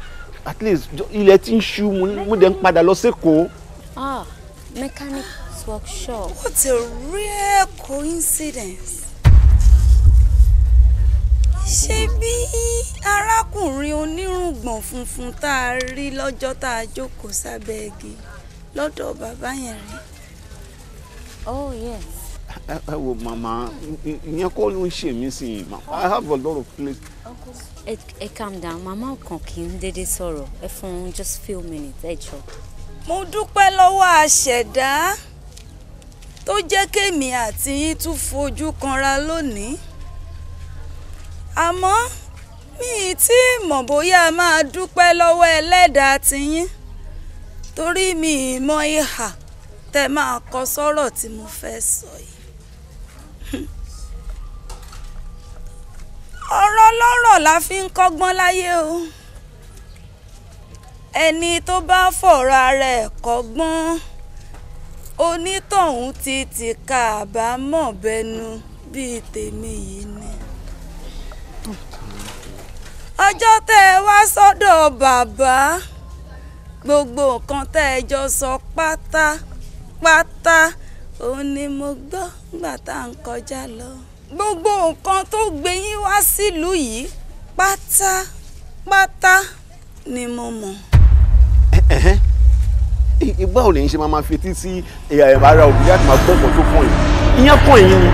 at least ilẹ̀ tí ń ṣú mo dẹ̀ ń padà lọ sékòó. Ah, mechanics workshop. What a rare coincidence. Ṣé bí arákùnrin onírùngbọ̀n funfun tá a rí lọ́jọ́ tá a jókòó sábẹ́ igi lọ́dọ̀ bàbá yẹn rí? Oh, yes. Ẹ wo màmá, ìyẹn kọ́ ló ń ṣe mí sí i. I have a lot of place. Ẹ calm down, màmá ọkàn kì í dédé sọ̀rọ̀. Ẹ fún un just few minutes, ẹ jọ̀ọ́. Mo dúpẹ́ lọ́wọ́ àṣẹ̀dá tó jẹ́ kémi àti yín tún fojú kanra lónìí. Àmọ́ mi ì tí ì mọ̀ bóyá a máa dúpẹ́ lọ́wọ́ ẹlẹ́dàá tiyín torí mi ì mọ ìhà tẹ máa kọ sọ́rọ̀ tí mo fẹ́ sọ yìí. Ọ̀rọ̀ lọ́rọ̀ la fi ń kọ́gbọ́n láyé o. Ẹni tó bá fọ̀rọ̀ ara ẹ̀ kọ́gbọ́n onítọ̀hún ti tìka àbámọ̀ bẹnu bíi tèmi yìí ni. Ọjọ́ tẹ́ ẹ wá sọ́dọ̀ bàbá gbogbo nǹkan tẹ́ ẹ jọ sọ pátápátá òun ni mo gbọ́ nígbà tá à ń kọjá lọ. Gbogbo nǹkan tó gbé yín wá sílùú yìí pátápátá ni mo mọ̀. Ìgbà ò lè ń ṣe máa fetí sí ara òbí láti máa gbọ́ nǹkan tó kàn yín. Ìyẹn kàn yín ni.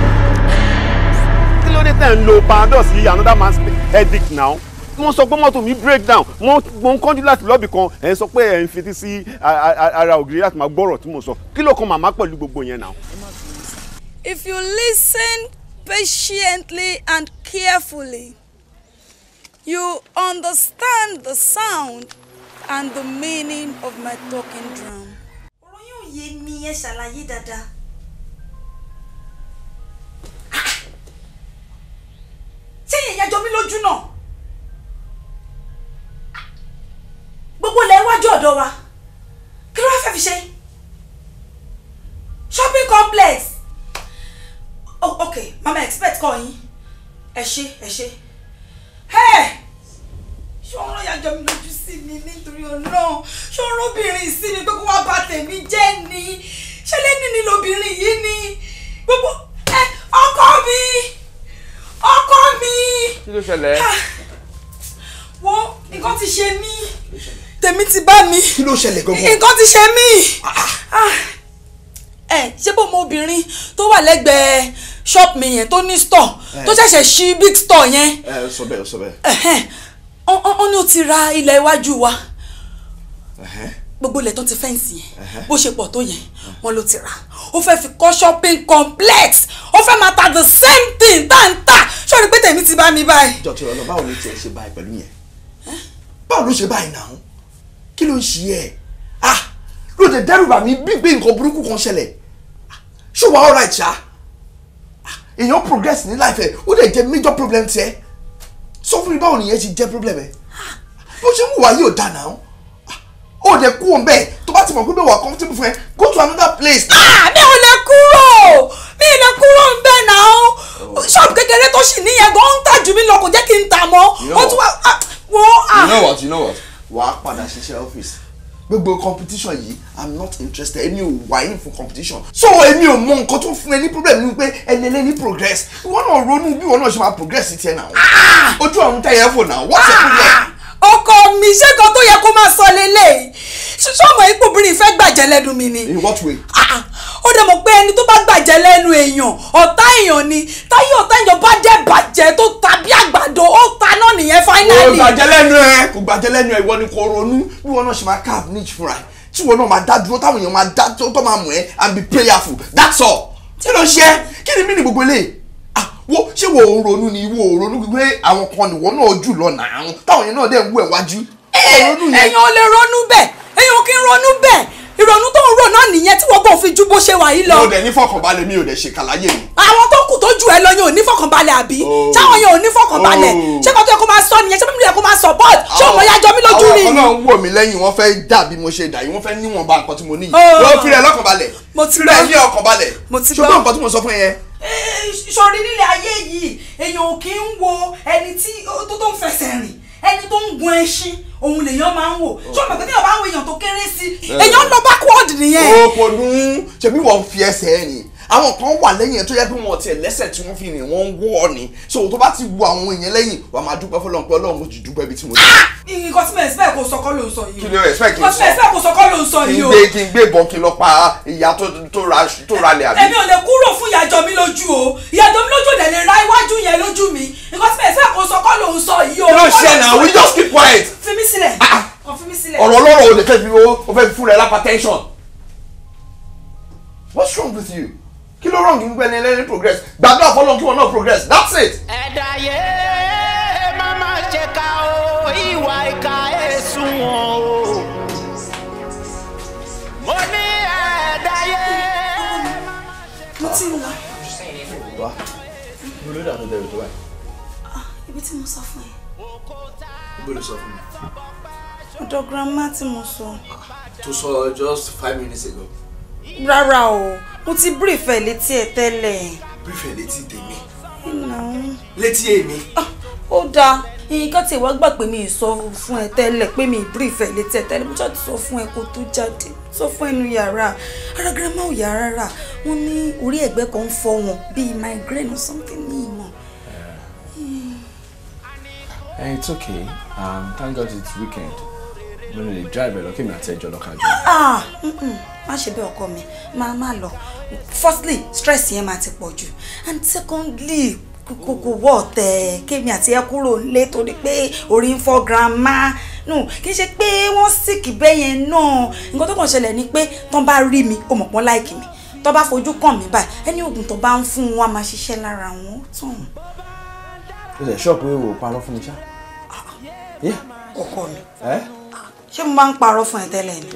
Kí ló dé tẹ̀ ń lo panadol sí another man's headache now? Wọ́n sọ pé mọ́tò mi break down, mo ń kánjú láti lọ́bì kan, ẹ̀ ń sọ pé ẹ̀ ń fetí sí ara ògiri láti máa gbọ́rọ̀ tí mo sọ. Kí ló kan màmá pẹ̀lú gbogbo yẹn now? If you listen patiently and carefully, you understand the sound and the meaning of my talking drum. Ọ̀rọ̀ yóò yé mi, ẹ ṣàlàyé dáadáa. Ṣé ìyẹn jọ mí lójú náà? Gbogbo ilẹ̀ iwájú ọ̀dọ̀ wa, kí ló wá fẹ́ fi ṣe? Shopping complex. Oh, okay, mama expect call yín. Ẹ ṣé, ẹ ṣé. Hey! Ṣé ọ̀rọ̀ yà jọ mi lójú sí mi nítorí Ọlọ́run? Ṣé ọ̀rọ̀ obìnrin sí mi pé kó wá bà tèmi jẹ́ ni? Ṣé lẹ́ni ni lobìnrin yìí ni? Gbogbo ẹ ọkọ mi! Ọkọ mi! Kí ló ṣẹlẹ̀? Wo nǹkan ti ṣe mí. Tèmi ti bá mi. Kí ló ṣẹlẹ̀ gangan? Nǹkan ti ṣe mí. Ẹ ṣé bó mo obìnrin tó wà lẹ́gbẹ̀ẹ́ shop mi yẹn tó ní store tó ṣẹ̀ṣẹ̀ ṣí big store yẹn. Ẹ sọ bẹ́ẹ̀, sọ bẹ́ẹ̀. Ó ní ó ti ra ilẹ̀ iwájú wa. Gbogbo ilẹ̀ tó ti fẹ́ǹsì yẹn bó ṣe pọ̀ tó yẹn wọ́n ló ti rà. Ó fẹ́ fi kọ́ shopping complex. Ó fẹ́ máa ta the same thing tá n tà. Ṣé o rí pé tèmi ti bá mi báyìí? Jọ̀tí ọ̀nà báwo ni tiẹ̀ ṣe báyìí pẹ̀lú yẹn? Báwo ló ṣe báyìí náà? Kí ló ń ṣe ẹ́? Ah! Ló dé dẹ́rù bà mí bí pé nǹkan burúkú kan ṣẹlẹ̀. Ṣé wàá alright ṣá? Èèyàn progress ní life ẹ̀, ó dẹ̀ jẹ́ major problem tiẹ̀. Sọ fún mi báwo nìyẹn ṣe jẹ́ problem ẹ̀? Bó ṣe ń wùwà yóò dà náà. Ó dẹ̀ kú òun bẹ́ẹ̀ tó bá ti mọ̀ pé bẹ́ẹ̀ wà comfortable fún ẹ, go to another place. Ah! Mi ò lè kúrò! Mi ò lè kúrò ń bẹ̀ náà. Ṣọ́ọ̀bù kékeré tó ṣì níyẹn gan ń tà jù mí lọ, kò jẹ́ kí n tà mọ́. Ó tún wá Wo ah. You know what, you know what? Wàá padà ṣiṣẹ́ ọ́fíìsì. Gbogbo competition yìí, I'm not interested. Èmi ò wá in for competition. So èmi ò mọ nǹkan tó fún ẹ ní problem ní pé ẹni ẹlẹ́ni progress. Ìwọ náà ronú bí ìwọ náà ṣe máa progress tiẹ̀ náà. Ojú ọ̀run tẹ̀yẹ fò náà. What's your problem? Ọkọ mi, ṣé kan tó yẹ kó máa sọ lélẹ́yìí? Ṣọ́mọ ipò obìnrin fẹ́ gbàjẹ́ lẹ́nu mi ni. In what way? Ó dẹ̀ mọ̀ pé ẹni tó bá gbàjẹ́ lẹ́nu èèyàn, ọ̀tá èèyàn ni. Táyé ọ̀tá èèyàn bá dẹ̀ bàjẹ́ tó ta bí àgbàdo, ó ta náà nìyẹn finally. Kò gbàjẹ́ lẹ́nu ẹ, kò gbàjẹ́ lẹ́nu ẹ, ìwọ ni kò ronú bí wọn náà ṣe máa carve niche fúnra ẹ. Tí wọn náà máa dá dúró, táwọn èèyàn máa dá tó máa mọ̀ ẹ́ and be prayerful. That's all. Kí ló ṣe ẹ́? Kí ni mí ní gbogbo eléyìí? Wo ṣé wo ò ronú ni, wo ò ronú pé àwọn kan nìwọ náà jù lọ nàá, táwọn èèyàn náà dẹ̀ ń wú ẹ̀ wájú. Èèyàn ò lè ronú bẹ́ẹ̀, èèyàn kì í ronú bẹ́ẹ̀. Ìrònú tó ń rò náà nìyẹn tí wọ́n kò fi ju bó ṣe wà yìí lọ. Mi ò dẹ̀ ní fọkànbalẹ̀, mi ò dẹ̀ ṣe kàláyé mi. Àwọn tó kù tó jù ẹ lọ yẹn ò ní fọkànbalẹ̀ àbí? Táwọn yẹn ò ní fọkànbalẹ̀. Ṣé kò tó yẹ kó máa sọ nìyẹn? Ṣé mímu yẹ kó máa support? Ṣé òun ya jọ mí lójú rí? Àwọn kan náà ń wò mí lẹ́yìn, wọ́n fẹ́ dà bí mo ṣe dà yìí, wọ́n fẹ́ níwọ̀nba nǹkan tí mo ní yìí. Wọ́n fi rẹ̀ lọ́kànbalẹ̀. Mo ti Fi rẹ̀ ní ọkàn balẹ̀. Mo ti gbọ́. Ṣùgbọ́n nǹkan tí mo sọ fún yẹn. Sọrí nílé ayé yìí, èèyàn ò kí ń wo ẹni tí tó ń fẹsẹ̀ rìn, ẹni tó ń gun ẹṣin, òun lèèyàn máa ń wò. Ṣé o mọ̀ pé téèyàn bá ń wo èèyàn tó kéré sí, èèyàn ń lọ backward nìyẹn. Ó kò dùn, ṣebí wọ́n fi ẹsẹ̀ ẹ̀ ni. Àwọn kan wà lẹ́yìn ẹ̀ tó yẹ pé wọ́n tiẹ̀ lẹ́sẹ̀ tí wọ́n fi rìn, wọ́n ń wọ́ ni. So tó bá ti wo àwọn èèyàn lẹ́yìn, wàá máa dúpẹ́ fọlọ́run pé Ọlọ́run mo ti dúpẹ́ ibi tí mo dé. Nǹkan tí mo expect kò sọ kọ́ ló ń sọ yìí o. Kí ló expect kí n Nǹkan tí mo sọ? expect kò sọ kọ́ ló ń sọ Kí yìí n o. gbé kí n gbé ìbọn kí n lọ pa ìyá tó ra lẹ̀ àbí? Èmi ò lè kúrò fún ìyàjọ mi lójú o. Ìyàjọ mi lójú ò dẹ̀ lè ra iwájú yẹn lójú mi. Nǹkan tí mo expect kò sọ kọ́ ló ń sọ yìí o. Kí ló ṣe náà? We just keep quiet. Fi mí sílẹ̀. Kàn fi mí sílẹ̀. Ọ̀rọ̀ ọlọ́rọ̀ ò lè fẹ́ fi owó, o fẹ́ fi fún rẹ lápá tension. What's wrong with you? Kí ló wrong nígbà ẹni ẹlẹ́ni progress? Gbàdúrà fọlọ́run kí wọn náà progress. That's it. Ẹ̀dá yé má má ṣe ká o, ìwà ìkà èsùn wọn o. Mo ní ẹ̀dá yé. Mo ti ń lọ. Wá, mo ló dà tó dẹrù tó báyìí. Ibi tí mo sọ fún ẹ. Ibo ló sọ fún mi? Ọ̀dọ̀ grandma tí mo sọ. Tó sọ just 5 minutes ago. Rárá o, mo ti brief ẹ létí ẹ tẹ́lẹ̀. Brief ẹ létí tèmi? Ìnà. Létí èmi? Ó dáa, nǹkan tí ìwọ gbà pé mi ì sọ fún ẹ tẹ́lẹ̀, pé mi ì brief ẹ létí ẹ tẹ́lẹ̀, mo ṣáà ti sọ fún ẹ kó tó jáde. Sọ fún ẹnu yàrá. Ara grandma ò yá rárá. Wọ́n ní orí ẹ̀gbẹ́ kan ń fọ́ wọn bíi migraine or something, ní ìmọ̀. Hey, it's okay. Thank God it's weekend. Mo lè drive ẹ lọ kí mi àti ẹjọ́ lọ kájọ. Ah, má ṣe bẹ́ẹ̀ ọkọ mi, má má lọ. Firstly, stress yẹn máa ti pọ̀ jù, and secondly, kò wọ́ ọ̀tẹ̀ kémi àti ẹ kúrò nílé torí pé orí ń fọ́ grandma. No, kì í ṣe pé wọ́n sick bẹ́ẹ̀ yẹn náà. Nǹkan tó kàn ṣẹlẹ̀ ni pé tán bá rí mi, ó mọ̀ pọ́n like mi, tán bá fojú kàn mí báyìí, ẹni oògùn tó bá ń fún wọn á máa ṣiṣẹ́ lára wọn, ó tàn. Ó lè ṣọ́ọ̀pù ìwò parọ́ fún mi ṣá. Ọkọ mi, Ẹ́? ṣé mo máa ń parọ́ fún ẹ tẹ́lẹ̀ ni?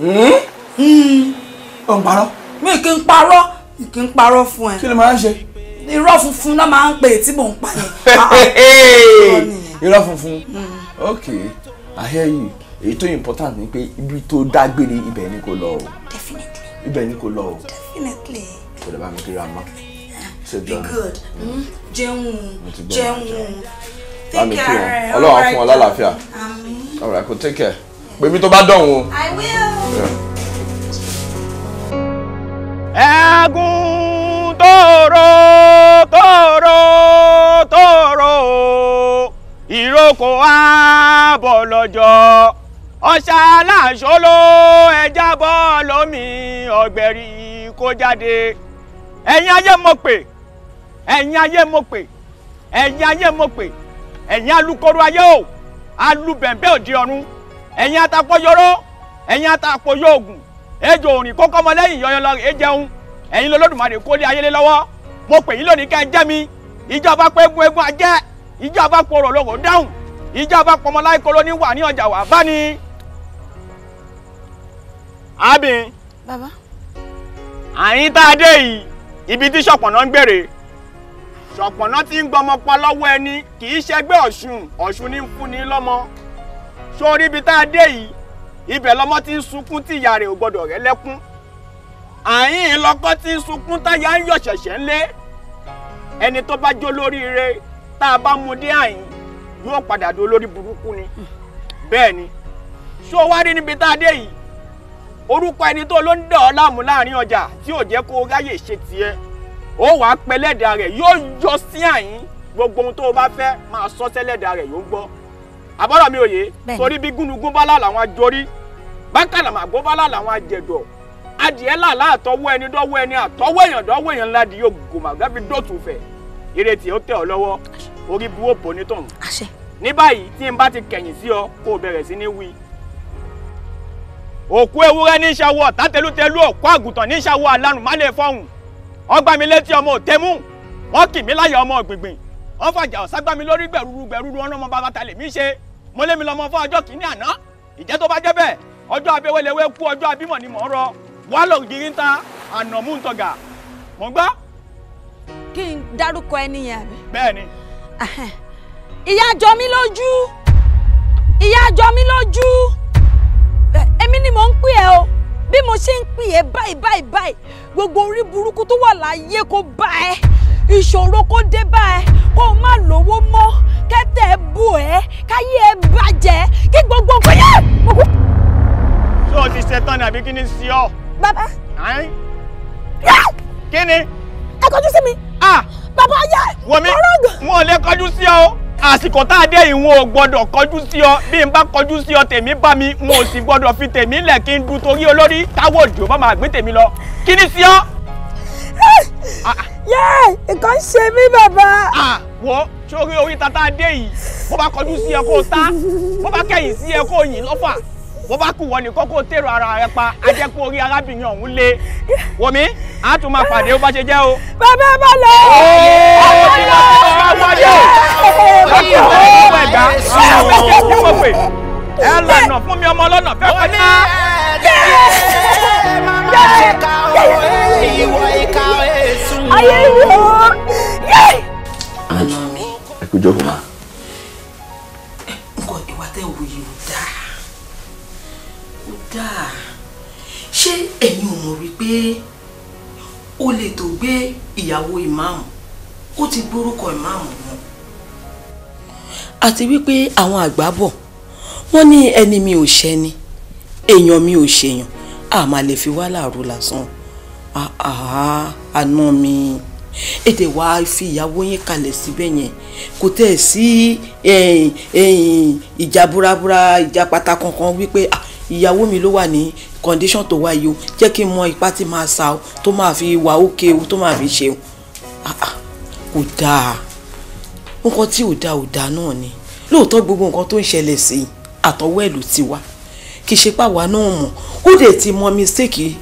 Ó ń parọ́. Mi kì í parọ́, mi kì í parọ́ fún ẹ. Kí ló máa ń ṣe? Irọ́ funfun náà máa ń pè tí mò ń pa yẹn. Irọ́ funfun. Okay, I hear you. Èyí tó important ni pé ibi tó dágbére, ibẹ̀ ni kò lọ o. Definitely. Ibẹ̀ ni kò lọ o. Definitely. Kò lè bá mi kí grandma. Ṣe Be jọ ni? good. Jẹun. Mo ti gbọ́, Jẹun. Bá mi Take kí wọn. care. Ọlọ́run á fún ọ lálàáfíà. Àmín. All right, kò take care. Pè mí tó bá dọ̀hún o. I will. Yeah. Ẹ̀gún tòró tòró tòró, ìrókò ààbọ̀ lọ́jọ́ ọ̀ṣà aláṣọlọ, ẹja bọ́ lómi ọ̀gbẹ̀rì kó jáde. Ẹ̀yin ayé mo pè, ẹ̀yin ayé mo pè, ẹ̀yin ayé mo pè, ẹ̀yin alukoro ayé o, alubẹ̀ǹbẹ̀ òde ọ̀run, ẹ̀yin atapọ̀yọ́rọ́, ẹ̀yin atapọ̀yọ́ ògùn, ejò òrìn kókó ọmọlẹ́yìn yọyọ lọ rèé jẹun, ẹ̀yin lọ́lọ́dùmarè kólé ayélé lọ́wọ́. Mo pè yín lónìí kẹ́ ẹ jẹ́ mi. Ìjọba pé egun egun ajẹ́, ìjọba porò lóko dáhùn, ìjọba pọmọláìkolo ní wà ní ọjà wà bá ní. Àbí? Bàbá. Àyín tá a dé yìí, ibi tí Ṣọ̀pọ̀nà ń gbèrè, Ṣọ̀pọ̀nà tí ń gbọmọ pa lọ́wọ́ ẹni, kì í ṣẹgbẹ́ Ọ̀ṣun. Ọ̀ṣun ní ń fúnni lọ́mọ. Sórí ibi tá a dé yìí, ibẹ̀ lọmọ ti ń sunkún tí ìyá rẹ̀ ò gbọ́dọ̀ rẹ́ lẹ́kún. Àyín lọ́kọ́ tí ń sunkún táyà ń yọ̀ ṣẹ̀ṣẹ̀ ńlé. Ẹni tó bá jó lóríire, tá a bá mú dé àyín, yóò padà do olórí burúkú ni. Bẹ́ẹ̀ ni, ṣó o wá rí níbi tá a dé yìí, orúkọ ẹni tó ló ń dà ọ́ láàmú láàrin ọjà tí ò jẹ́ kó o ráyè ṣe tiẹ̀, ó wàá pẹlẹ́dà rẹ̀ yóò yọ sí àyín. Gbogbo ohun tó o bá fẹ́ máa sọ sẹ́lẹ̀dà rẹ̀ yóò gbọ́. Àbọ̀rọ̀ mi ò yé, torí bí gúnugún bá làwọn ajorí, bákàlàmàgbó bá làwọn ajẹ̀dọ̀, adìẹ làlá àtọwọ́ ẹni dọ́wọ́ ẹni àtọwọ́ èèyàn dọ́wọ́ èèyàn ńlá di yóò gòmàgbá fi dọ̀tún fẹ̀. Ìrètí ó tẹ̀ ọ́ lọ́wọ́, orí bu ó bò nítọ̀hún. Ní báyìí tí n bá ti kẹ̀yìn sí ọ, kó o bẹ̀rẹ̀ sí ní wí. Òkú ewúrẹ́ ní ìṣàwọ̀ ọ̀tá tẹlútẹlú, òkú àgùntàn ní ìṣàwọ̀ alánù má lè fọhùn. Wọ́n gbá mi létí ọmọ òtẹ́mú, wọ́n kì mí láyà ọmọ gbìngbìn, wọ́n fàjà ọ̀sá gbá mi lórí gbẹ̀rúrú gbẹ̀rúrú, ọ̀nà ọmọ bàbá ta lèmi ṣe. Mo lé mi lọ́mọ fún ọjọ́ kìíní àná, ìjẹ́ tó bá jẹ́ bẹ́ẹ̀, ọjọ́ abẹ́wẹ́lẹ́wẹ́ kú, ọjọ́ abímọ ni mò ń rọ. Wàá lọ gírí ń ta ànàmú ń tọ̀gà. Mò ń gbọ́. Kí n dárúkọ ẹni yẹn àbí? Bẹ́ẹ̀ ni. Ìyá jọ mí lójú, ìyá jọ mí lójú, èmi ni mò ń pè ẹ́ o. Bí mo ṣe ń pè ẹ́ báyìí báyìí báyìí, gbogbo orí burúkú tó wà láyé kó bá ẹ, ìṣòro kó dé bá ẹ, kó o má lówó mọ́, kẹ́tẹ̀ ẹ bù ẹ, káyé ẹ bàjẹ́, kí gbogbo nǹkan yẹ. Ṣé o ti ṣetán ni àbí kí ni sí ọ? Bàbá. Kí ni? Ẹ kọjú sí mi. Bàbá yẹ. Wò mí, wọn ò lè kọjú sí ọ. Àsìkò tá a dé yìí, wọn ò gbọdọ̀ kọjú sí ọ. Bí n bá kọjú sí ọ, tèmi bá mi, n ò sì gbọdọ̀ fi tèmi lẹ̀ kí n du torí olórí táwọn òjò bá máa gbé tèmi lọ. Kí ni sí ọ? Yẹ́, nǹkan ṣe mí bàbá. Wo sórí orí tata dé yìí, bó bá kọjú sí ẹ kó o tá, bó bá kẹ̀yìn sí ẹ kó o yìn lọ́fà, bó bá kù wọ nìkan kó o tèrò ara rẹ pa, á jẹ́ kó orí arábìnrin ọ̀hún le. Wò mí, a tún máa pàdé ó bá ṣe jẹ́ o. Bàbá bá lọ. Ó ti lọ sí ọba wáyé. Ẹ lànà fún mi ọmọ ọlọ́nà fẹ́ kọjá. Ayé mi o. Àná mi. Ẹ kú jókòó ma. Nǹkan ìwà tẹ́ wò yìí ò dáa. Ò dáa. Ṣé ẹ̀yin ò mọ̀ wípé ó lè tó gbé ìyàwó ìmáàmù? Ó ti gbórúkọ ìmáàmù wọn. Àti wípé àwọn àgbà bọ̀, wọ́n ní ẹni mi ò ṣẹni, èèyàn mi ò ṣèyàn, a máa lè fi wá láàrú lásán. Àná mi, ètè wàá fi ìyàwó yín kalẹ̀ síbẹ̀ yẹn, kò tẹ̀ sí ìjà búrabúra, ìjà pátá kankan wípé ìyàwó mi ló wà ní condition tó wáyé o, jẹ́ kí n mọ ipá tí máa sa o, tó máa fi wà ókè o, tó máa fi ṣe o. Kò dáa. Nǹkan tí ò dáa ò dáa náà ni. Lóòótọ́ gbogbo nǹkan tó ń ṣẹlẹ̀ sí àtọwọ́ ẹ̀ ló ti wá. Kì í ṣe pàwa náà mọ̀, ó dẹ̀ ti mọ mistake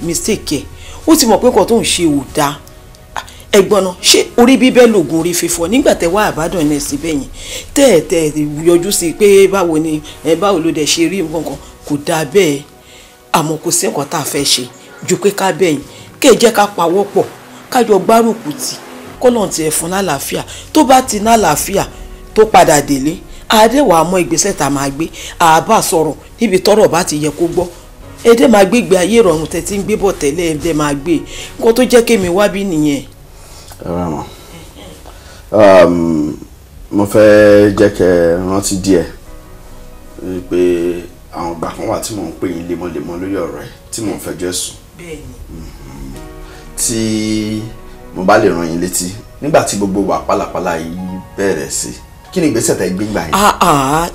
ẹ̀, ó ti mọ̀ pé nǹkan tó ń ṣe ò dáa. Ẹ̀gbọ́n náà, ṣé orí bíbẹ́ lògùn orí fífọ́ nígbà tẹ́ wá àbádàn náà síbẹ̀ yẹn, tẹ́ yọjú sí i pé báwo ni báwo ló dẹ̀ ṣe rí nǹkan kan, kò dáa bẹ́ẹ̀. Àmọ́ kò sí nǹkan tá a fẹ́ ṣe ju pé ká bẹ̀yìn, kẹ́ ẹ jẹ́ ká pawọ́ pọ̀, ká jọ gbárùkù tì, kọ́lọ́n tiẹ̀ fún lálàáfíà. Tó bá ti nálàáfíà tó padà délé, àdéhùn àmọ́ ìgbésẹ̀ tá a máa gbé, àbá sọ̀rọ̀ níbi tọ́rọ̀ bá ti yẹ kó gbọ́. Ẹdẹ máa gbé ìgbé ayé ìrọ̀rùn tẹ́ tí ń gbé bọ̀ tẹ́lẹ̀, ẹdẹ máa gbé. Nǹkan tó jẹ́ kémi wá bí nìyẹn. Ẹ rà mọ́, mo fẹ́ jẹ́ kẹ́ rántí díẹ̀ pé àwọn ìgbà kan wà tí mò ń pè yín lemọ́lemọ́ lórí ọ̀rọ̀ ẹ̀ tí mò ń fẹjọ́ sùn. Tí mo bá lè rán yín létí nígbà tí gbogbo wà pálapàla yìí bẹ̀rẹ̀ sí, kí ni ìgbésẹ̀ tẹ́ gbé gbà yín?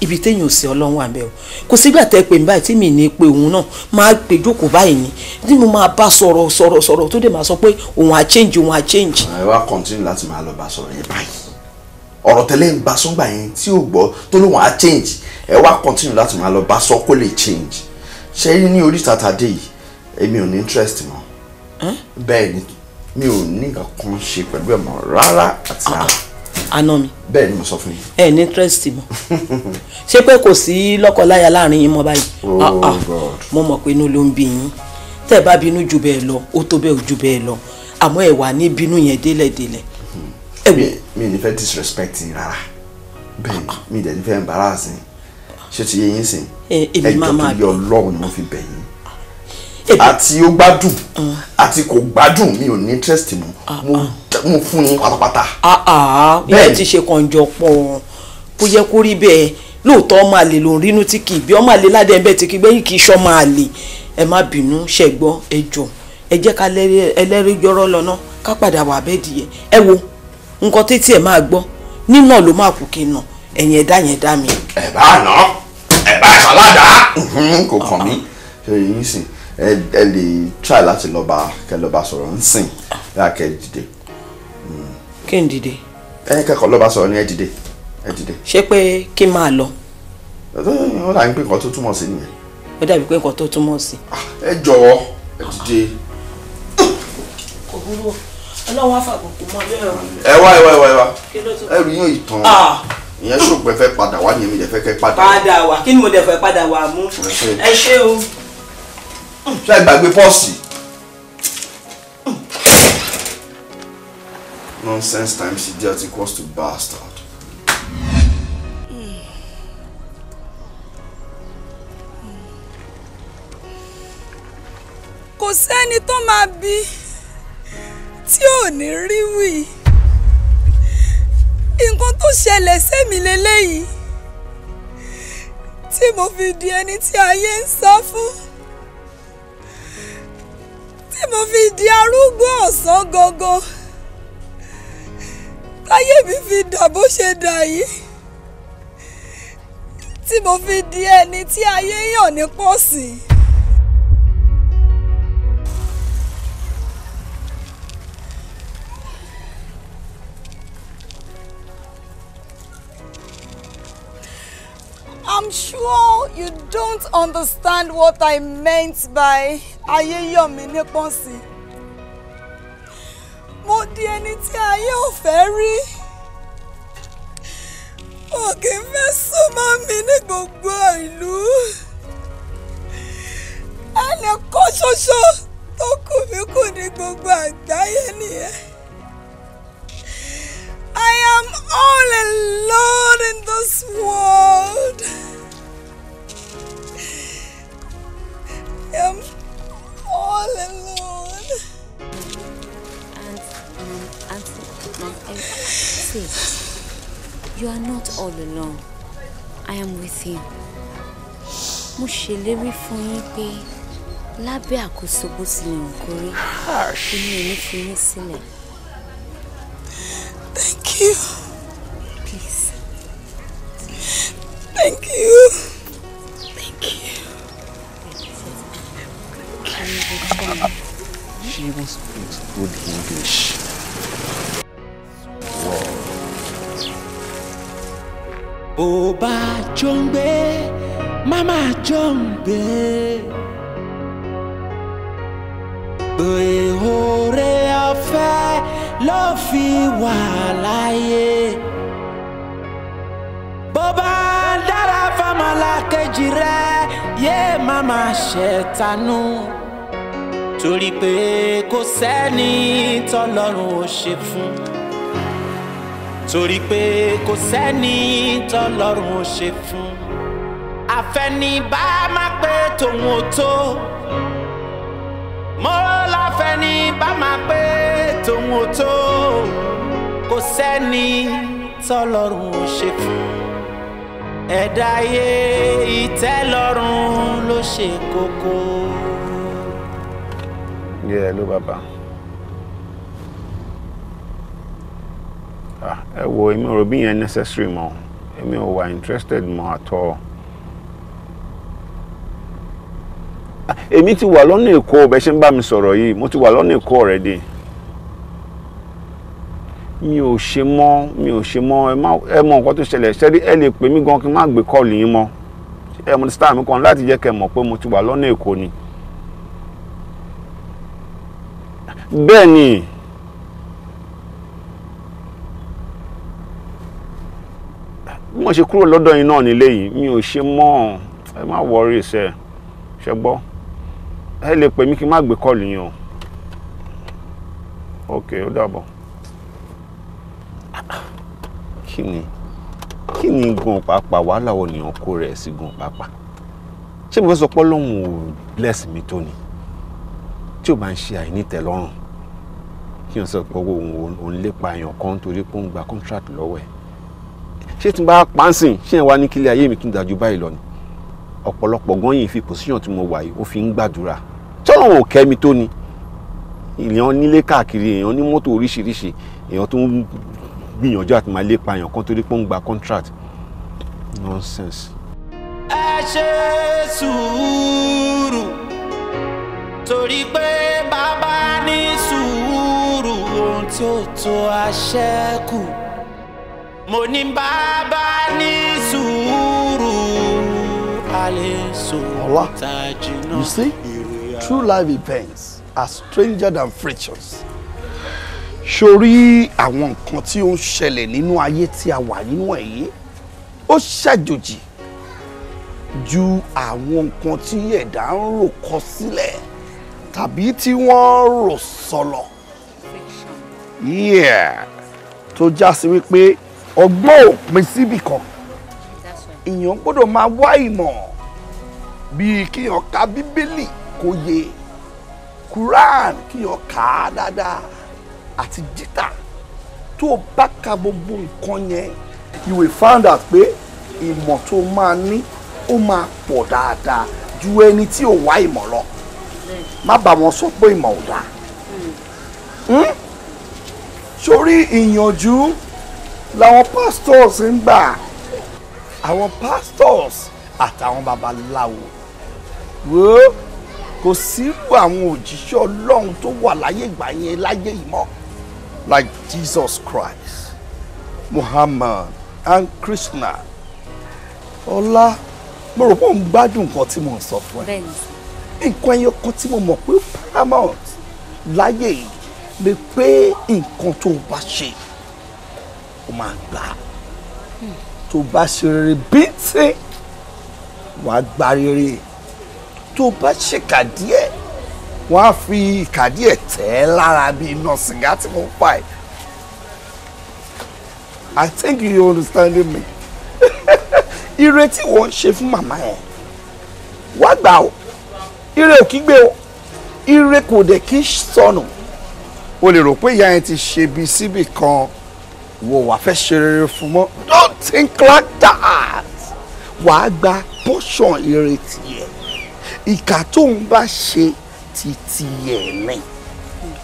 Ibi téèyàn ò sí Ọlọ́run wà bẹ́ẹ̀ o. Kò sígbà tẹ́ pè mí báyìí tí mi ní pé òun náà máa pè jókòó báyìí ni, tí mo máa bá sọ̀rọ̀ sọ̀rọ̀ sọ̀rọ̀ tó dé máa sọ pé òun á change, òun á change. Ẹ wá continue láti máa lọ bá sọ̀rọ̀ yẹn báyìí. Ọ̀rọ̀ tẹ́lẹ̀ ń bá sọ́ngbà yẹn tí ò gbọ́ tó lóun á change, ẹ wá continue láti máa lọ bá sọ kó lè change. Ṣé ní oríta tàdé yìí, èmi ò ní interest mọ́. Bẹ́ẹ̀ ni, mi ò ní nǹkan kan ṣe pẹ̀lú ẹ̀ mọ́ rárá àti rárá. Àná mi. Bẹ́ẹ̀ ni mo sọ fún yín. Ẹ ní interest mọ́. Ṣé pé kò sí lọ́kọláya láàrin yín mọ́ báyìí? Oh God. Mo mọ̀ pé inú ló ń bí yín. Tẹ́ ẹ bá bínú ju bẹ́ẹ̀ lọ, ó tó bẹ́ẹ̀ ju bẹ́ẹ̀ lọ. Àmọ́ ẹ wà ní bínú yẹn délẹ̀délẹ̀. Mi ní fẹ́ disrespect yín rárá. Bẹ́ẹ̀ ni, mi dẹ̀ ní fẹ́ embarrass yín. Ṣé ti yé yín sìn? Èmi máa máa ẹjọ́ tó yẹ Ọlọ́run ni mo fi bẹ̀ yín. Àti ó gbádùn àti kò gbádùn, mi ò ní interest mọ́. Mo fún yín pátápátá. Bẹ́ẹ̀ ti ṣe kànjọ pọ̀, kó yẹ kó rí bẹ́ẹ̀. Lóòótọ́ ọmọ àlè ló ń rínú tí kì í bí ọmọ àlè ládẹ́ ẹ̀ńbẹ́ tí kì í gbẹ́yìn kì í ṣọmọ àlè. Ẹ má bínú, ṣẹ̀gbọ́n, ẹ jọ̀ọ́, ẹ jẹ́ ká ẹlẹ́rìí jọrọ́ lọ́nà ká padà wà bẹ́ẹ̀ dìé. Ẹ wo nǹkan tètè ẹ máa gbọ́ nínà ló máa kú kí n nà ẹ̀yìn ẹ̀dá yẹn dá mi. Ẹ bá nà ẹ bá ṣàládà kò kàn mí. Ṣe yín sìn ẹ lè try láti lọ bá kẹ lọ bá sọ̀rọ̀ ń sìn yá kẹ dìde. Kí n dìde? Ẹ kẹ́kọ̀ọ́ lọ bá sọ̀rọ̀ ní ẹ dìde, ẹ dìde. Ṣé pé kí n máa lọ? Ó dàbí pé nǹkan tó túmọ̀ sí nìyẹn. Ó dàbí pé nǹkan tó túmọ̀ sí. Ẹ jọ̀wọ́ ẹ dìde. Kò burú, Ọlọ́run á fàbùkù mọ́ lẹ́rọ. Ẹ wá ẹ wá ẹ wá ẹ wá, ẹrù yín ò ìtàn ìyẹn ṣòpẹ́ fẹ́ padà wá ní èmi dẹ̀ fẹ́ kẹ́ padà. Padà wá kí ni mo dẹ̀ fẹ́ padà wá mú? Ẹ ṣé o. Ṣé ẹ gbàgbé pọ́ọ̀sì? Nonsense times idiot equals to bastard. Kò sẹ́ni tó máa bí tí ò ní rí wí. Nǹkan tó ṣẹlẹ̀ sẹ́mi leléyìí tí mo fi di ẹni tí ayé ń sá fún, tí mo fi di arúgbó ọ̀sán gangan, táyé mi fi dà bó ṣe dà yìí, tí mo fi di ẹni tí ayé yàn ní pọ̀sìn. I'm sure you don't understand what I meant by ayé yàn mí ní pọ̀sìn. Mo di ẹni tí ayé ò fẹ́ rí. Wọn kì í fẹ́ súnmọ́ mi ní gbogbo ìlú. Ẹnì kan ṣoṣo tó kù mí kù ní gbogbo àgbáyé nìyẹn. I am all alone in this world. I am all alone. Auntie, see, you are not all alone. I am with you. Mo ṣèlérí fún yín pé lábẹ́ àkóso bó tilẹ̀ hùn kó rí, èmi ò ní fi yín sílẹ̀. Thank you. Please. Thank you. Thank you. She even speaks good English. Wow. Bó bá jòǹgbé, màmá jòǹgbé. Pé oore ọ̀fẹ́ ló fi wà láyé. Bó bá dára fọmọlàkejì rẹ, yé màmá ṣẹ̀tanú. Torí pé kò sẹ́ni tọ́lọ́run ò ṣe fún. Torí pé kò sẹ́ni tọ́lọ́run ò ṣe fún. Àfẹnibá má pé tòun ò tó. Mo láfẹnibá má pé tòun ò tó. Kò sẹ́ni tọ́lọ́run ò ṣe fún. Ẹ̀dá ayé ìtẹ́lọ́rùn ló ṣe kókó. Yeah, hello bàbá. Ẹ wo, èmi ò rò bí yẹn necessary mọ́. Èmi ò wà interested mọ́ at all. Èmi ti wà lọ́nà Èkó, bẹ́ẹ̀ ṣe ń bá mi sọ̀rọ̀ yìí, mo ti wà lọ́nà Èkó already. Mi ò ṣe mọ́, mi ò ṣe mọ́, ẹ mọ nǹkan tó ṣẹlẹ̀, ṣẹ́rí ẹ lè pè mí gan kí n má gbé kọ́ọ̀lù yín mọ́. Ẹ mọ̀ star mi kan láti jẹ́ kẹ́ mọ̀ pé mo ti wà lọ́nà Èkó ni. Bẹ́ẹ̀ ni. Bí mo ṣe kúrò lọ́dọ̀ yín náà nílé yìí, mi ò ṣe mọ́, ẹ má worry ṣe, ṣe gbọ́. Ẹ lè pè mí kí n má gbé kọ́ọ̀lù yín o. Ok, ó dàbọ̀. Kí ni gan pàápàá wàhálà wo nìyàn kó rẹ̀ sí gan pàápàá? Ṣé mo fẹ́ sọ pé Ọlọ́run ò bless mi tó ni? Tí o bá ń ṣe àìnítẹ́lọ́rùn, kí wọ́n sọ pé òun lépa èèyàn kan torí pé ó ń gba contract lọ́wọ́ ẹ̀. Ṣé tí n bá pánsìn ṣé ẹ wá ní kílẹ̀ ayé mi tún dájú báyìí lọ ni? Ọ̀pọ̀lọpọ̀ gan yìí fi position tí mo wà yìí ó fi ń gbàdúrà. Tọ́lọ́run ò kẹ́ mi tó ni. Èèyàn nílé káàkiri, èèyàn ní mọ́tò oríṣiríṣi, èèyàn tó ń gbìyànjú àti máa lépa èèyàn kan torí pé ó ń gba contract. Nonsense. Ẹ ṣe sùúrù torí pé bàbá ní sùúrù ohun tí ó tó àṣẹ́kù. Mo ní bàbá ní sùúrù a lè sọ tàjínà. You see, true life events are stranger than frictions. Sórí àwọn nǹkan tí ó ń ṣẹlẹ̀ nínú ayé tí a wà nínú ẹ̀ yìí, ó ṣàjòjì ju àwọn nǹkan tí ẹ̀dá ń rò kọ sílẹ̀ tàbí tí wọ́n rò sọ̀lọ̀. Yeah, tó já sí wípé ọgbọ́n ò pín síbì kan. Èèyàn gbọ́dọ̀ máa wá ìmọ̀ bíi kíyàn ka Bíbélì kó yé, Quran kíyàn kà á dáadáa àti jítà. Tó o bá ka gbogbo nǹkan yẹn, you will find out pé ìmọ̀ tó máa ní ó máa pọ̀ dáadáa ju ẹni tí ò wá ìmọ̀ lọ. Má bá wọn sọ pé ìmọ̀ ò dáa. Sórí ìyànjú làwọn pastors ń gbà, àwọn pastors àtàwọn babaláwo. Wo kò sírú àwọn òjíṣẹ́ Ọlọ́run tó wà láyé ìgbà yẹn láyé yìí mọ́, like Jesus Christ, Muhammad and Krishna. Ọlá, mo rò pé òun gbádùn nǹkan tí mo ń sọ fún ẹ. Nǹkan ẹyọ kan tí mo mọ̀ pé paramount láyé yìí ni pé nǹkan tó o bá ṣe o máa gbà. Tó o bá ṣe rere bíntín, wàá gba rere. Tó o bá ṣèkà díẹ̀, wọ́n á fi ìkà díẹ̀ tẹ̀ ẹ́ lára bí iná sìgá tí mo pa ẹ̀. I think you understand me. Ire tí wọ́n ń ṣe fún màmá ẹ̀ wá gbà ó. Ire ò kí gbé o, ire kò dẹ̀ kí sọnù. O lè rò pé ìyá yẹn ti ṣe bí síbì kan, wo wàá fẹ́ ṣe rere fún mọ́. Don't think like that. Wàá gba portion ire tiẹ̀. Ìkà tó ń bá ṣe ti tiẹ̀ ni.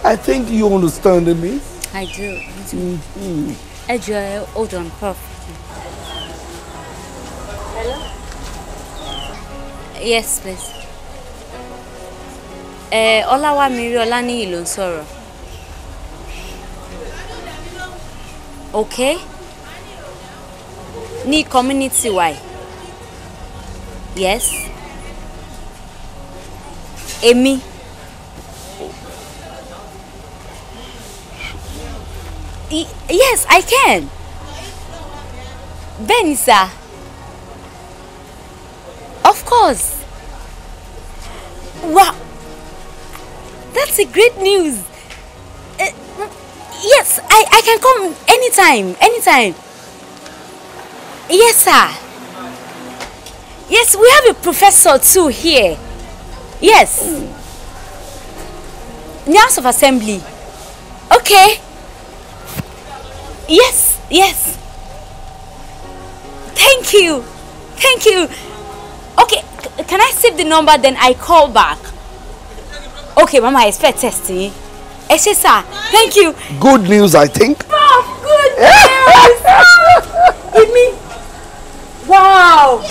I think you understand me. I do. Ẹ jọ̀ọ́, hold on, Prof. Hello? Yes, please. Ọláwámirí Ọláníyì ló ń sọ̀rọ̀. Okay? Ní community wa. Yes. Èmi. Yes, I can. Bẹ́ẹ̀ni sir. Of course. Wow. That's a great news. Yes, I can come anytime, anytime. Yes, sir. Yes, we have a professor too here. Yes. In the House of Assembly. Okay. Yes, yes. Thank you. Thank you. Okay, can I save the number then I call back? Okay, Mama, I expect testing. Ẹ ṣé sir, thank you. Good news, I think. Prof, good news. Èmi. Wow.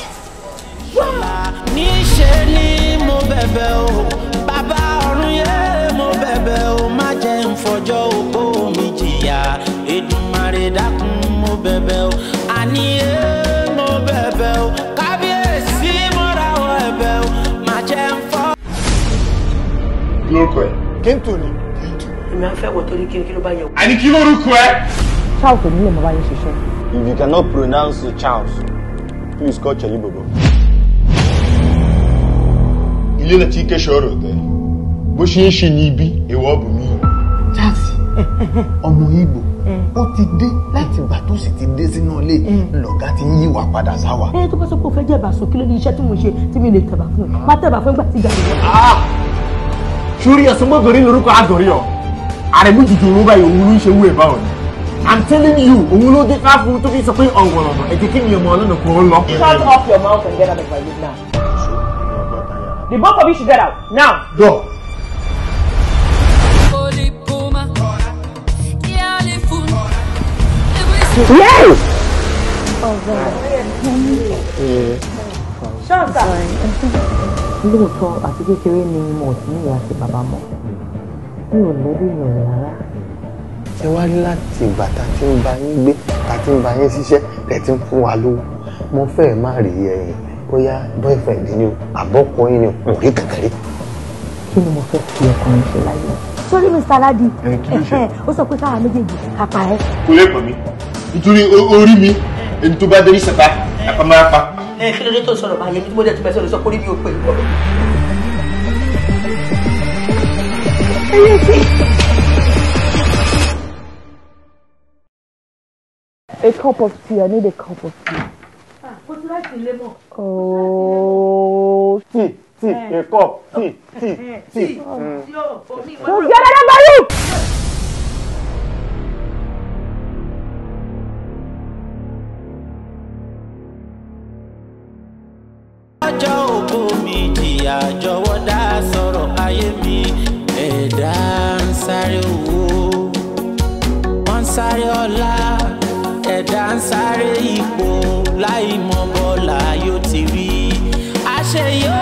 Níṣe ni mo bẹ̀bẹ̀ o, bàbá ọ̀run yé mo bẹ̀bẹ̀ o, má jẹ́ n fọjọ́ ogbó mi jìyà. Èdùmàrè dákun mo bẹ̀bẹ̀ o, àní yé mo bẹ̀bẹ̀ o, kábíyèsí mo rawọ́ ẹ̀bẹ̀ o, má jẹ́ n fọ́. Lórúkọ ẹ, Kéńtù ni. Èmi á fẹ́ wọ̀ torí kí ló bá yẹ. Àní kí lórúkọ ẹ? Charles ò ní lè mọ báyìí ṣiṣẹ́. If you cannot pronounce Charles, please call Cheli Bobo. Ilé náà ti kẹ́sọ̀ ọ̀rọ̀ tẹ́, bó ṣe ń ṣe ní ibi, èèwọ̀ bù mí. Charles, ọmọ Ìgbò, ó ti dé láti ìgbà tó sì ti dé sínú ilé lọ̀gá ti ń yíwà padà sáwà. Ẹ tó bá sọ pé o fẹ́ jẹ̀bà sùn, kí ló ní iṣẹ́ tí mo ṣe tí mi lè tẹ̀bà fún ẹ? Má tẹ̀bà fún ìgbà tí ìgbà mi. Sórí ẹ̀sùn mọ́gòrí lórúkọ àgọ̀rí ọ̀, àrẹ̀mú jùjù òun báyìí òun ló ń ṣe wú ẹ̀ báwọn ni. I'm telling you, òun ló dé ká fún tó fi sọ pé ọ̀wọ̀n ọ̀nà ẹ jẹ́ kí mi ọmọ ọlọ́nà kò ń lọ. Shut up your mouth and get out of my room now. The both of you should get out now. Go. Yes! Lóòótọ́ àti kékeré ni mo ti ní ìyá àti bàbá mọ́, mi ò lẹ́bí mi ò rárá. Ẹ wá rí láti ìgbà tá a ti ń bá yín gbé, tá a ti ń bá yín ṣiṣẹ́, tẹ̀ ti ń fún wa lówó, mo fẹ́ẹ̀ má rí ẹ̀yìn bóyá boyfriend ni o àbọ̀kọ yín ni o kò rí kankan rí. Kí ni mo fẹ́ fi ọkùnrin ṣe láyé? Sórí Mr. Aládì, ó sọ pé káwa méjèèjì kápá ẹ. Kò lè pọ̀ mí nítorí orí mi ẹni tó bá dérí sẹta àpamọ́ra. Ẹ kí ló dé tó sọ̀rọ̀ máa yẹ mi tí mo dẹ̀ tún bẹ sọ̀rọ̀ sọ kórí mi ò pè é. A cup of tea. I need a cup of tea. Kò sí láti ilé mọ́. Oh, tea, tea, a cup, tea, tea, tea. So get out of my room! Ọjọ́ ògo mi jìyà jọ̀wọ́ dá sọ̀rọ̀ ayé mi. Ẹ̀dá ń sáré owó, wọ́n ń sáré ọlá, ẹ̀dá ń sáré ipò láì mọ bọ́lá yóò ti rí. Àṣeyọ.